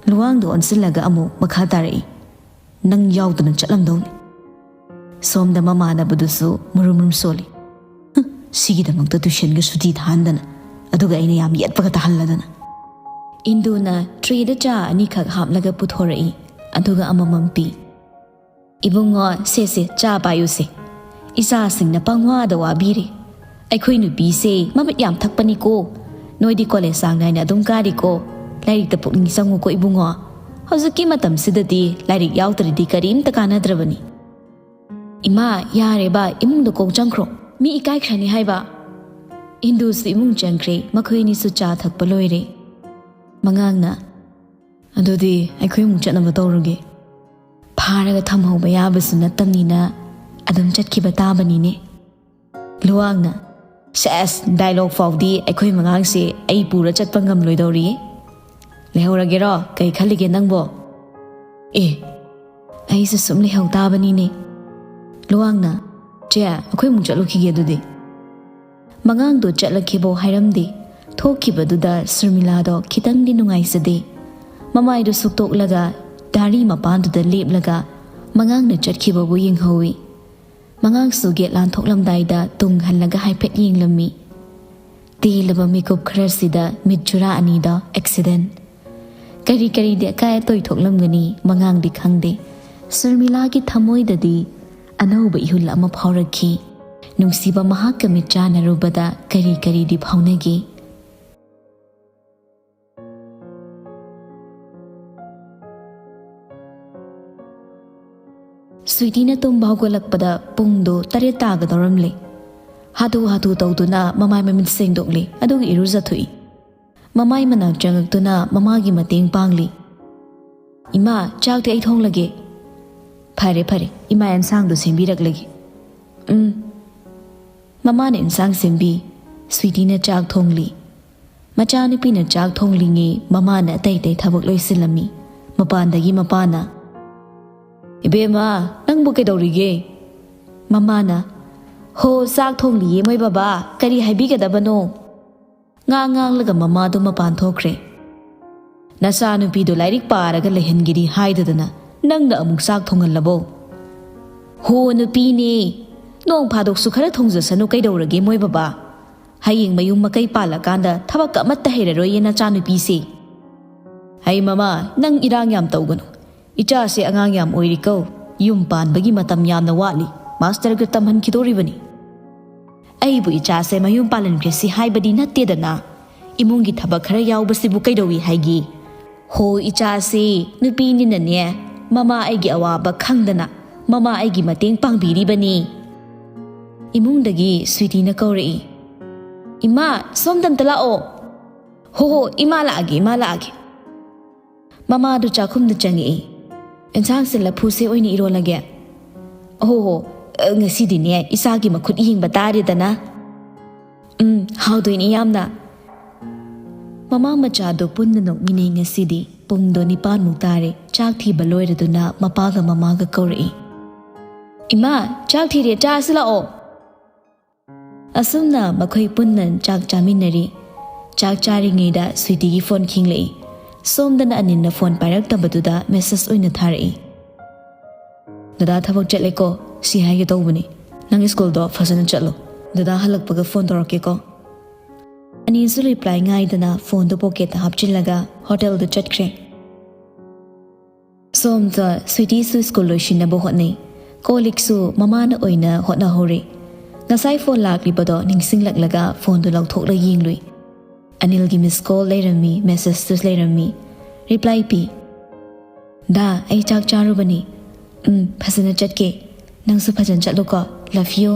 ꯂꯨꯋꯥꯡꯗꯣ ꯑꯣꯟꯁꯤꯜꯂꯒ ꯑꯃꯨꯛ ꯃꯈꯥ ꯇꯥꯔꯛꯏ, "ꯅꯪ ꯌꯥꯎꯗꯅ ꯆꯠꯂꯝꯗꯧꯅꯤ꯫" ꯁꯣꯝꯗ ꯃꯃꯥꯟꯅꯕꯗꯨꯁꯨ ꯃꯨꯔꯨꯝ ꯃꯨꯔꯨꯝ ꯁꯣꯜꯂꯤ꯫ "ꯍꯨꯝ, ꯁꯤꯒꯤꯗꯃꯛꯇ ꯇꯨꯏꯁꯟꯒ ꯁꯨꯇꯤ ꯊꯥꯍꯟꯗꯅ, ꯑꯗꯨꯒ ꯑꯩꯅ ꯌꯥꯝ ꯌꯦꯠꯄꯒ ꯇꯥꯍꯜꯂꯗꯅ꯫" ꯏꯟꯗꯨꯅ ꯇ꯭ꯔꯦꯗ ꯆꯥ ꯑꯅꯤꯈꯛ ꯍꯥꯞꯂꯒ ꯄꯨꯊꯣꯔꯛꯏ, ꯑꯗꯨꯒ ꯑꯃꯃꯝ ꯄꯤ꯫ "ꯏꯕꯨꯡꯉꯣ, ꯁꯦꯁꯦ, ꯆꯥ ꯄꯥꯏꯌꯨꯁꯦ꯫ ꯏꯆꯥꯁꯤꯡꯅ ꯄꯪꯋꯥꯗ ꯋꯥꯕꯤꯔꯦ꯫ ꯑꯩꯈꯣꯏ ꯅꯨꯄꯤꯁꯦ ꯃꯃꯤꯠ ꯌꯥꯝ ꯊꯛꯄꯅꯤꯀꯣ꯫ ꯅꯣꯏꯗꯤ ꯀꯣꯂꯦꯖ ꯆꯥꯡ ꯅꯥꯏꯅ ꯑꯗꯨꯝ ꯀꯥꯔꯤꯀꯣ꯫ ꯂꯥꯏꯔꯤꯛꯇ ꯄꯨꯛꯅꯤꯡ ꯆꯪꯉꯨꯀꯣ ꯏꯕꯨꯡꯉꯣ꯫ ꯍꯧꯖꯤꯛꯀꯤ ꯃꯇꯝꯁꯤꯗꯗꯤ ꯂꯥꯏꯔꯤꯛ ꯌꯥꯎꯗ꯭ꯔꯗꯤ ꯀꯔꯤꯝꯇ ꯀꯥꯟꯅꯗ꯭ꯔꯕꯅꯤ꯫" "ꯏꯃꯥ, ꯌꯥꯔꯦꯕ, ꯏꯃꯨꯡꯗ ꯀꯣꯛ ꯆꯪꯈ꯭ꯔꯣ꯫ ꯃꯤ ꯏꯀꯥꯏꯈ꯭ꯔꯅꯤ ꯍꯥꯏꯕ꯫" ꯏꯟꯗꯨꯁꯨ ꯏꯃꯨꯡ ꯆꯪꯈ꯭ꯔꯦ꯫ ꯃꯈꯣꯏ ꯑꯅꯤꯁꯨ ꯆꯥ ꯊꯛꯄ ꯂꯣꯏꯔꯦ꯫ ꯃꯉꯥꯡꯅ, "ꯑꯗꯨꯗꯤ ꯑꯩꯈꯣꯏ ꯑꯃꯨꯛ ꯆꯠꯅꯕ ꯇꯧꯔꯒꯦ꯫ ꯐꯥꯔꯒ ꯊꯝꯍꯧꯕ ꯌꯥꯕꯁꯨ ꯅꯠꯇꯕꯅꯤꯅ ꯑꯗꯨꯝ ꯆꯠꯈꯤꯕ ꯇꯥꯕꯅꯤꯅꯦ꯫" ꯂꯨꯋꯥꯡꯅ, "ꯁꯦꯁ, ꯗꯥꯏꯂꯣꯛ ꯐꯥꯎꯗꯤ ꯑꯩꯈꯣꯏ ꯃꯉꯥꯡꯁꯦ ꯑꯩ ꯄꯨꯔ ꯆꯠꯄ ꯉꯝꯂꯣꯏꯗꯧꯔꯤꯌꯦ꯫ ꯂꯩꯍꯧꯔꯒꯦꯔꯣ? ꯀꯩ ꯈꯜꯂꯤꯒꯦ ꯅꯪꯕꯣ?" "ꯑꯦ, ꯑꯩꯁꯨ ꯁꯨꯝ ꯂꯩꯍꯧ ꯇꯥꯕꯅꯤꯅꯦ꯫" ꯂꯨꯋꯥꯡꯅ, "ꯆꯦ, ꯑꯩꯈꯣꯏ ꯑꯃꯨꯛ ꯆꯠꯂꯨꯈꯤꯒꯦ ꯑꯗꯨꯗꯤ꯫" ꯃꯉꯥꯡꯗꯣ ꯆꯠꯂꯛꯈꯤꯕꯣ ꯍꯥꯏꯔꯝꯗꯦ꯫ ꯊꯣꯛꯈꯤꯕꯗꯨꯗ ꯁꯨꯔꯃꯤꯂꯥꯗꯣ ꯈꯤꯇꯪꯗꯤ ꯅꯨꯡꯉꯥꯏꯖꯗꯦ꯫ ꯃꯃꯥꯏꯗꯨ ꯁꯨꯛꯇꯣꯛꯂꯒ ꯗꯥꯔꯤ ꯃꯄꯥꯟꯗꯨꯗ ꯂꯦꯞꯂꯒ ꯃꯉꯥꯡꯅ ꯆꯠꯈꯤꯕꯕꯨ ꯌꯦꯡꯍꯧꯏ꯫ ꯃꯉꯥꯡꯁꯨ ꯒꯦꯠ ꯂꯥꯟꯊꯣꯛꯂꯝꯗꯥꯏꯗ ꯇꯨꯡ ꯍꯜꯂꯒ ꯍꯥꯏꯐꯦꯠ ꯌꯦꯡꯂꯝꯃꯤ꯫ ꯇꯦꯜꯂꯕ ꯃꯤꯀꯨꯞ ꯈꯔꯁꯤꯗ ꯃꯤꯠ ꯆꯨꯔꯥ ꯑꯅꯤꯗ ꯑꯦꯛꯁꯤꯗꯦꯟ꯫ ꯀꯔꯤ ꯀꯔꯤꯗꯤ ꯑꯀꯥꯏ ꯑꯇꯣꯏ ꯊꯣꯛꯂꯝꯒꯅꯤ, ꯃꯉꯥꯡꯗꯤ ꯈꯪꯗꯦ꯫ ꯁꯔꯃꯤꯂꯥꯒꯤ ꯊꯃꯣꯏꯗꯗꯤ ꯑꯅꯧꯕ ꯏꯍꯨꯜ ꯑꯃ ꯐꯥꯎꯔꯛꯈꯤ꯫ ꯅꯨꯡꯁꯤꯕ ꯃꯍꯥꯛꯀ ꯃꯤꯠ ꯆꯥꯟꯅꯔꯨꯕꯗ ꯀꯔꯤ ꯀꯔꯤꯗꯤ ꯐꯥꯎꯅꯈꯤ꯫ ꯁ꯭ꯋꯤꯇꯤꯅ ꯇꯨꯝꯕ ꯍꯧꯒꯠꯂꯛꯄꯗ ꯄꯨꯡꯗꯨ ꯇꯔꯦꯠ ꯇꯥꯒꯗꯧꯔꯝꯂꯦ꯫ ꯍꯥꯊꯨ ꯍꯥꯊꯨ ꯇꯧꯗꯨꯅ ꯃꯃꯥꯏ ꯃꯃꯤꯠ ꯁꯦꯡꯗꯣꯛꯂꯦ, ꯑꯗꯨꯒ ꯏꯔꯨꯖꯊꯣꯛꯏ꯫ ꯃꯃꯥꯏ ꯃꯅꯥꯛ ꯆꯪꯉꯛꯇꯨꯅ ꯃꯃꯥꯒꯤ ꯃꯇꯦꯡ ꯄꯥꯡꯂꯤ꯫ "ꯏꯃꯥ, ꯆꯥꯛꯇꯤ ꯑꯩ ꯊꯣꯡꯂꯒꯦ꯫" "ꯐꯔꯦ ꯐꯔꯦ, ꯏꯃꯥ ꯑꯦꯟꯁꯥꯡꯗꯨ ꯁꯦꯝꯕꯤꯔꯛꯂꯒꯦ꯫" "ꯎꯝ꯫" ꯃꯃꯥꯅ ꯏꯟꯁꯥꯡ ꯁꯦꯝꯕꯤ꯫ ꯁ꯭ꯋꯤꯇꯤꯅ ꯆꯥꯛ ꯊꯣꯡꯂꯤ꯫ ꯃꯆꯥꯅꯨꯄꯤꯅ ꯆꯥꯛ ꯊꯣꯡꯂꯤꯉꯩ ꯃꯃꯥꯅ ꯑꯇꯩ ꯑꯇꯩ ꯊꯕꯛ ꯂꯣꯏꯁꯤꯜꯂꯝꯃꯤ꯫ ꯃꯄꯥꯟꯗꯒꯤ ꯃꯄꯥꯅ, "ꯏꯕꯦꯝꯃ, ꯅꯪꯕꯨ ꯀꯩꯗꯧꯔꯤꯒꯦ?" ꯃꯃꯥꯅ, "ꯍꯣ, ꯆꯥꯛ ꯊꯣꯡꯂꯤꯌꯦ ꯃꯣꯏ ꯕꯕꯥ, ꯀꯔꯤ ꯍꯥꯏꯕꯤꯒꯗꯕꯅꯣ?" ꯉꯥꯡ ꯉꯥꯡꯂꯒ ꯃꯃꯥꯗꯨ ꯃꯄꯥꯟ ꯊꯣꯛꯈ꯭ꯔꯦ꯫ "ꯅꯆꯥꯅꯨꯄꯤꯗꯨ ꯂꯥꯏꯔꯤꯛ ꯄꯥꯔꯒ ꯂꯩꯍꯟꯒꯦꯗꯤ ꯍꯥꯏꯗꯗꯅ ꯅꯪꯅ ꯑꯃꯨꯛ ꯆꯥꯛ ꯊꯣꯡꯍꯜꯂꯕꯣ?" "ꯍꯣ, ꯅꯨꯄꯤꯅꯦ, ꯅꯣꯡ ꯐꯥꯗꯣꯛꯁꯨ ꯈꯔ ꯊꯣꯡꯖꯁꯅꯨ ꯀꯩꯗꯧꯔꯒꯦ ꯃꯣꯏ ꯕꯕꯥ? ꯍꯌꯦꯡ ꯃꯌꯨꯝ ꯃꯀꯩ ꯄꯥꯜꯂꯀꯥꯟꯗ ꯊꯕꯛ ꯑꯃꯠꯇ ꯍꯩꯔꯔꯣꯏꯌꯦ ꯅꯆꯥꯅꯨꯄꯤꯁꯦ꯫" "ꯍꯩ ꯃꯃꯥ, ꯅꯪ ꯏꯔꯥꯡ ꯌꯥꯝ ꯇꯧꯒꯅꯨ꯫ ꯏꯆꯥꯁꯦ ꯑꯉꯥꯡ ꯌꯥꯝ ꯑꯣꯏꯔꯤꯀꯣ꯫ ꯌꯨꯝ ꯄꯥꯟꯕꯒꯤ ꯃꯇꯝ ꯌꯥꯝꯅ ꯋꯥꯠꯂꯤ꯫ ꯃꯥꯁꯇꯔꯒ ꯇꯝꯍꯟꯈꯤꯗꯣꯔꯤꯕꯅꯤ꯫" "ꯑꯩꯕꯨ ꯏꯆꯥꯁꯦ ꯃꯌꯨꯝ ꯄꯥꯜꯍꯟꯈ꯭ꯔꯁꯤ ꯍꯥꯏꯕꯗꯤ ꯅꯠꯇꯦꯗꯅ꯫ ꯏꯃꯨꯡꯒꯤ ꯊꯕꯛ ꯈꯔ ꯌꯥꯎꯕꯁꯤꯕꯨ ꯀꯩꯗꯧꯏ ꯍꯥꯏꯒꯦ?" "ꯍꯣ, ꯏꯆꯥꯁꯤ ꯅꯨꯄꯤꯅꯤꯅꯅꯦ, ꯃꯃꯥ ꯑꯩꯒꯤ ꯑꯋꯥꯕ ꯈꯪꯗꯅ ꯃꯃꯥ ꯑꯩꯒꯤ ꯃꯇꯦꯡ ꯄꯥꯡꯕꯤꯔꯤꯕꯅꯤ꯫" ꯏꯃꯨꯡꯗꯒꯤ ꯁ꯭ꯋꯤꯇꯤꯅ ꯀꯧꯔꯛꯏ, "ꯏꯃꯥ, ꯁꯣꯝꯗ ꯑꯝꯇ ꯂꯥꯛꯑꯣ꯫" "ꯍꯣ ꯍꯣ, ꯏꯃꯥ ꯂꯥꯛꯑꯒꯦ, ꯏꯃꯥ ꯂꯥꯛꯑꯒꯦ꯫" ꯃꯃꯥꯗꯨ ꯆꯥꯛꯈꯨꯝꯗ ꯆꯪꯉꯛꯏ꯫ "ꯑꯦꯟꯁꯥꯡꯁꯦ ꯂꯐꯨꯁꯦ ꯑꯣꯏꯅ ꯏꯔꯣꯜꯂꯒꯦ꯫" "ꯑꯍꯣ ꯍꯣ, ꯉꯁꯤꯗꯤꯅꯦ ꯏꯆꯥꯒꯤ ꯃꯈꯨꯠ ꯌꯦꯡꯕ ꯇꯥꯔꯦꯗꯅ꯫" "ꯎꯝ, ꯍꯥꯎꯗꯣꯏꯅꯤ ꯌꯥꯝꯅ꯫" ꯃꯃꯥ ꯃꯆꯥꯗꯣ ꯄꯨꯟꯅ ꯅꯣꯛꯃꯤꯟꯅꯩ ꯉꯁꯤꯗꯤ꯫ ꯄꯨꯡꯗꯣ ꯅꯤꯄꯥꯟꯃꯨꯛ ꯇꯥꯔꯦ꯫ ꯆꯥꯛ ꯊꯤꯕ ꯂꯣꯏꯔꯗꯨꯅ ꯃꯄꯥꯒ ꯃꯃꯥꯒ ꯀꯧꯔꯛꯏ꯫ "ꯏꯃꯥ, ꯆꯥꯛ ꯊꯤꯔꯦ, ꯆꯥꯁꯤ ꯂꯥꯛꯑꯣ꯫" ꯑꯁꯨꯝꯅ ꯃꯈꯣꯏ ꯄꯨꯟꯅ ꯆꯥꯛ ꯆꯥꯃꯤꯟꯅꯔꯤ꯫ ꯆꯥꯛ ꯆꯥꯔꯤꯉꯩꯗ ꯁ꯭ꯋꯤꯇꯤꯒꯤ ꯐꯣꯟ ꯈꯤꯡꯂꯛꯏ꯫ ꯁꯣꯝꯗꯅ ꯑꯅꯤꯜꯅ ꯐꯣꯟ ꯄꯥꯏꯔꯛꯇꯕꯗꯨꯗ ꯃꯦꯁꯦꯖ ꯑꯣꯏꯅ ꯊꯥꯔꯛꯏ꯫ "ꯗꯗꯥ ꯊꯕꯛ ꯆꯠꯂꯦꯀꯣ, ꯁꯤ ꯍꯥꯏꯒꯦ ꯇꯧꯕꯅꯤ꯫ ꯅꯪ ꯁ꯭ꯀꯨꯜꯗꯣ ꯐꯖꯅ ꯆꯠꯂꯣ꯫ ꯗꯗꯥ ꯍꯜꯂꯛꯄꯒ ꯐꯣꯟ ꯇꯧꯔꯛꯀꯦꯀꯣ꯫" ꯑꯅꯤꯜꯁꯨ ꯔꯤꯄ꯭ꯂꯥꯏ ꯉꯥꯏꯗꯅ ꯐꯣꯟꯗꯨ ꯄꯣꯀꯦꯠꯇ ꯍꯥꯞꯆꯤꯜꯂꯒ ꯍꯣꯇꯦꯜꯗ ꯆꯠꯈ꯭ꯔꯦ꯫ ꯁꯣꯝꯗ ꯁ꯭ꯋꯤꯇꯤꯁꯨ ꯁ꯭ꯀꯨꯜ ꯂꯣꯏꯁꯤꯟꯅꯕ ꯍꯣꯠꯅꯩ꯫ ꯀꯣꯜ ꯂꯤꯛꯁꯨ ꯃꯃꯥꯅ ꯑꯣꯏꯅ ꯍꯣꯠꯅꯍꯧꯔꯤ꯫ ꯉꯁꯥꯏ ꯐꯣꯟ ꯂꯥꯛꯂꯤꯕꯗꯣ ꯅꯤꯡꯁꯤꯡꯂꯛꯂꯒ ꯐꯣꯟꯗꯨ ꯂꯧꯊꯣꯛꯂ ꯌꯦꯡꯂꯨꯏ꯫ ꯑꯅꯤꯜꯒꯤ ꯃꯤꯁ ꯀꯣꯜ ꯂꯩꯔꯝꯃꯤ, ꯃꯦꯁꯦꯖꯇꯨ ꯂꯩꯔꯝꯃꯤ꯫ ꯔꯤꯄ꯭ꯂꯥꯏ ꯄꯤ, "ꯗꯥ, ꯑꯩ ꯆꯥꯛ ꯆꯥꯔꯨꯕꯅꯤ꯫ ꯎꯝ, ꯐꯖꯅ ꯆꯠꯀꯦ꯫ ꯅꯪꯁꯨ ꯐꯖꯅ ꯆꯠꯂꯨꯀꯣ꯫ Love you꯫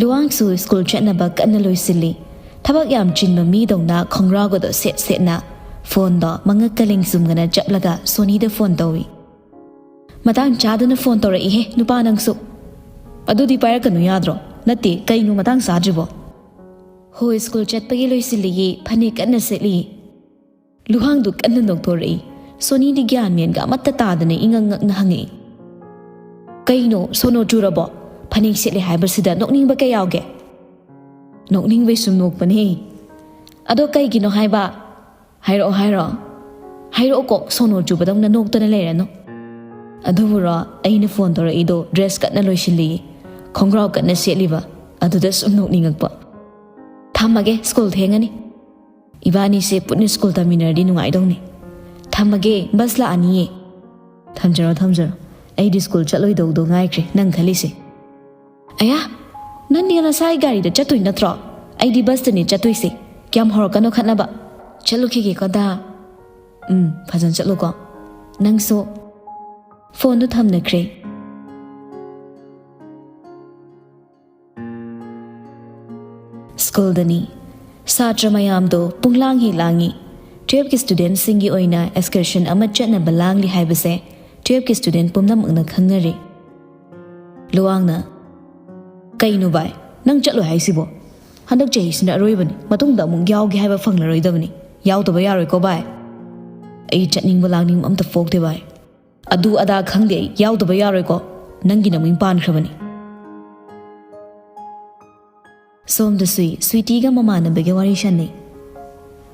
ꯂꯨꯋꯥꯡꯁꯨ ꯁ꯭ꯀꯨꯜ ꯆꯠꯅꯕ ꯀꯟꯅ ꯂꯣꯏꯁꯤꯜꯂꯤ꯫ ꯊꯕꯛ ꯌꯥꯝ ꯆꯤꯟꯕ ꯃꯤꯗꯧꯅ ꯈꯣꯡꯒ꯭ꯔꯥꯎꯒꯗꯣ ꯁꯦꯠ ꯁꯦꯠꯅ ꯐꯣꯟꯗꯣ ꯃꯉꯛꯀ ꯂꯦꯡꯖꯨꯝꯒꯅ ꯆꯞꯂꯒ ꯁꯣꯅꯤꯗ ꯐꯣꯟ ꯇꯧꯏ꯫ "ꯃꯇꯥꯡ ꯆꯥꯗꯅ ꯐꯣꯟ ꯇꯧꯔꯛꯏꯍꯦ ꯅꯨꯄꯥ ꯅꯪꯁꯨ꯫ ꯑꯗꯨꯗꯤ ꯄꯥꯏꯔꯛꯀꯅꯨ ꯌꯥꯗ꯭ꯔꯣ? ꯅꯠꯇꯦ, ꯀꯩꯅꯣ ꯃꯇꯥꯡ ꯆꯥꯗ꯭ꯔꯤꯕꯣ?" "ꯍꯣꯏ, ꯁ꯭ꯀꯨꯜ ꯆꯠꯄꯒꯤ ꯂꯣꯏꯁꯤꯜꯂꯤꯌꯦ, ꯐꯅꯦꯛ ꯀꯟꯅ ꯁꯦꯠꯂꯤꯌꯦ꯫" ꯂꯨꯋꯥꯡꯗꯨ ꯀꯟꯅ ꯅꯣꯛꯊꯣꯔꯛꯏ꯫ ꯁꯣꯅꯤꯗꯤ ꯒ꯭ꯌꯥꯟ ꯃꯦꯟꯒ ꯑꯃꯠꯇ ꯇꯥꯗꯅ ꯏꯉꯛ ꯉꯛꯅ ꯍꯪꯉꯛꯏ꯫ "ꯀꯩꯅꯣ, ꯁꯣꯅꯣ ꯆꯨꯔꯕꯣ? ꯐꯅꯦꯛ ꯁꯦꯠꯂꯦ ꯍꯥꯏꯕꯁꯤꯗ ꯅꯣꯛꯅꯤꯡꯕ ꯀꯩ ꯌꯥꯎꯒꯦ?" "ꯅꯣꯛꯅꯤꯡꯕꯩ ꯁꯨꯝ ꯅꯣꯛꯄꯅꯦ꯫" "ꯑꯗꯣ ꯀꯩꯒꯤꯅꯣ ꯍꯥꯏꯕ? ꯍꯥꯏꯔꯛꯑꯣ, ꯍꯥꯏꯔꯛꯑꯣ꯫ ꯍꯥꯏꯔꯛꯑꯣꯀꯣ, ꯁꯣꯅꯣ ꯆꯨꯕꯗꯧꯅ ꯅꯣꯛꯇꯅ ꯂꯩꯔꯅꯨ꯫" "ꯑꯗꯨꯕꯨꯔꯣ, ꯑꯩꯅ ꯐꯣꯟ ꯇꯧꯔꯛꯏꯗꯣ ꯗ꯭ꯔꯦꯁ ꯀꯟꯅ ꯂꯣꯏꯁꯤꯜꯂꯤꯌꯦ, ꯈꯣꯡꯒ꯭ꯔꯥꯎ ꯀꯟꯅ ꯁꯦꯠꯂꯤꯕ, ꯑꯗꯨꯗ ꯁꯨꯝ ꯅꯣꯛꯅꯤꯡꯉꯛꯄ꯫" "ꯊꯝꯃꯒꯦ, ꯁ꯭ꯀꯨꯜ ꯊꯦꯡꯉꯅꯤ꯫" "ꯏꯕꯥꯅꯤꯁꯦ ꯄꯨꯟꯅ ꯁ꯭ꯀꯨꯜ ꯇꯝꯃꯤꯟꯅꯔꯗꯤ ꯅꯨꯡꯉꯥꯏꯗꯧꯅꯤ꯫" "ꯊꯝꯃꯒꯦ, ꯕꯁ ꯂꯥꯛꯑꯅꯤꯌꯦ꯫" "ꯊꯝꯖꯔꯣ, ꯊꯝꯖꯔꯣ꯫ ꯑꯩꯗꯤ ꯁ꯭ꯀꯨꯜ ꯆꯠꯂꯣꯏꯗꯧꯗꯣ ꯉꯥꯏꯈ꯭ꯔꯦ ꯅꯪ ꯈꯜꯂꯤꯁꯦ꯫" "ꯑꯌꯥ, ꯅꯪꯗꯤ ꯅꯁꯥꯒꯤ ꯒꯥꯔꯤꯗ ꯆꯠꯇꯣꯏ ꯅꯠꯇ꯭ꯔꯣ? ꯑꯩꯗꯤ ꯕꯁꯇꯅꯤ ꯆꯠꯇꯣꯏꯁꯦ꯫ ꯀꯌꯥꯝ ꯍꯧꯔꯛꯀꯅꯣ ꯈꯠꯅꯕ꯫ ꯆꯠꯂꯨꯈꯤꯒꯦꯀꯣ ꯗꯥ꯫ ꯎꯝ, ꯐꯖꯅ ꯆꯠꯂꯨꯀꯣ꯫ ꯅꯪꯁꯨ ꯐꯣꯟꯗꯨ ꯊꯝꯅꯈ꯭ꯔꯦ꯫" ꯁ꯭ꯀꯨꯜꯗꯅꯤ꯫ ꯁꯥꯇ꯭ꯔ ꯃꯌꯥꯝꯗꯣ ꯄꯨꯡꯂꯥꯡ ꯍꯦꯛ ꯂꯥꯡꯉꯤ꯫ ꯇꯨꯌꯦꯜꯞꯀꯤ ꯁ꯭ꯇꯨꯗꯦꯟꯠꯁꯤꯡꯒꯤ ꯑꯣꯏꯅ ꯑꯦꯛꯁꯀꯔꯁꯟ ꯑꯃ ꯆꯠꯅꯕ ꯂꯥꯡꯂꯤ ꯍꯥꯏꯕꯁꯦ ꯇꯨꯌꯦꯜꯞꯀꯤ ꯁ꯭ꯇꯨꯗꯦꯟꯠ ꯄꯨꯝꯅꯃꯛꯅ ꯈꯪꯅꯔꯦ꯫ ꯂꯨꯋꯥꯡꯅ, "ꯀꯩꯅꯣ ꯚꯥꯏ, ꯅꯪ ꯆꯠꯂꯣꯏ ꯍꯥꯏꯁꯤꯕꯣ? ꯍꯟꯗꯛ ꯆꯍꯤꯁꯤꯅ ꯑꯔꯣꯏꯕꯅꯤ, ꯃꯇꯨꯡꯗ ꯑꯃꯨꯛ ꯌꯥꯎꯒꯦ ꯍꯥꯏꯕ ꯐꯪꯂꯔꯣꯏꯗꯕꯅꯤ꯫ ꯌꯥꯎꯗꯕ ꯌꯥꯔꯣꯏꯀꯣ ꯚꯥꯏ꯫ ꯑꯩ ꯆꯠꯅꯤꯡꯕ ꯂꯥꯡꯅꯤꯡꯕ ꯑꯝꯇ ꯄꯣꯛꯇꯦ ꯚꯥꯏ꯫ ꯑꯗꯨ ꯑꯗꯥ ꯈꯪꯗꯦ ꯑꯩ, ꯌꯥꯎꯗꯕ ꯌꯥꯔꯣꯏꯀꯣ꯫ ꯅꯪꯒꯤꯅ ꯃꯤꯡ ꯄꯥꯟꯈ꯭ꯔꯕꯅꯤ꯫" ꯁꯣꯝꯗ ꯁꯨꯏ, ꯁ꯭ꯋꯤꯇꯤꯒ ꯃꯃꯥꯟꯅꯕꯒꯤ ꯋꯥꯔꯤ ꯁꯥꯟꯅꯩ꯫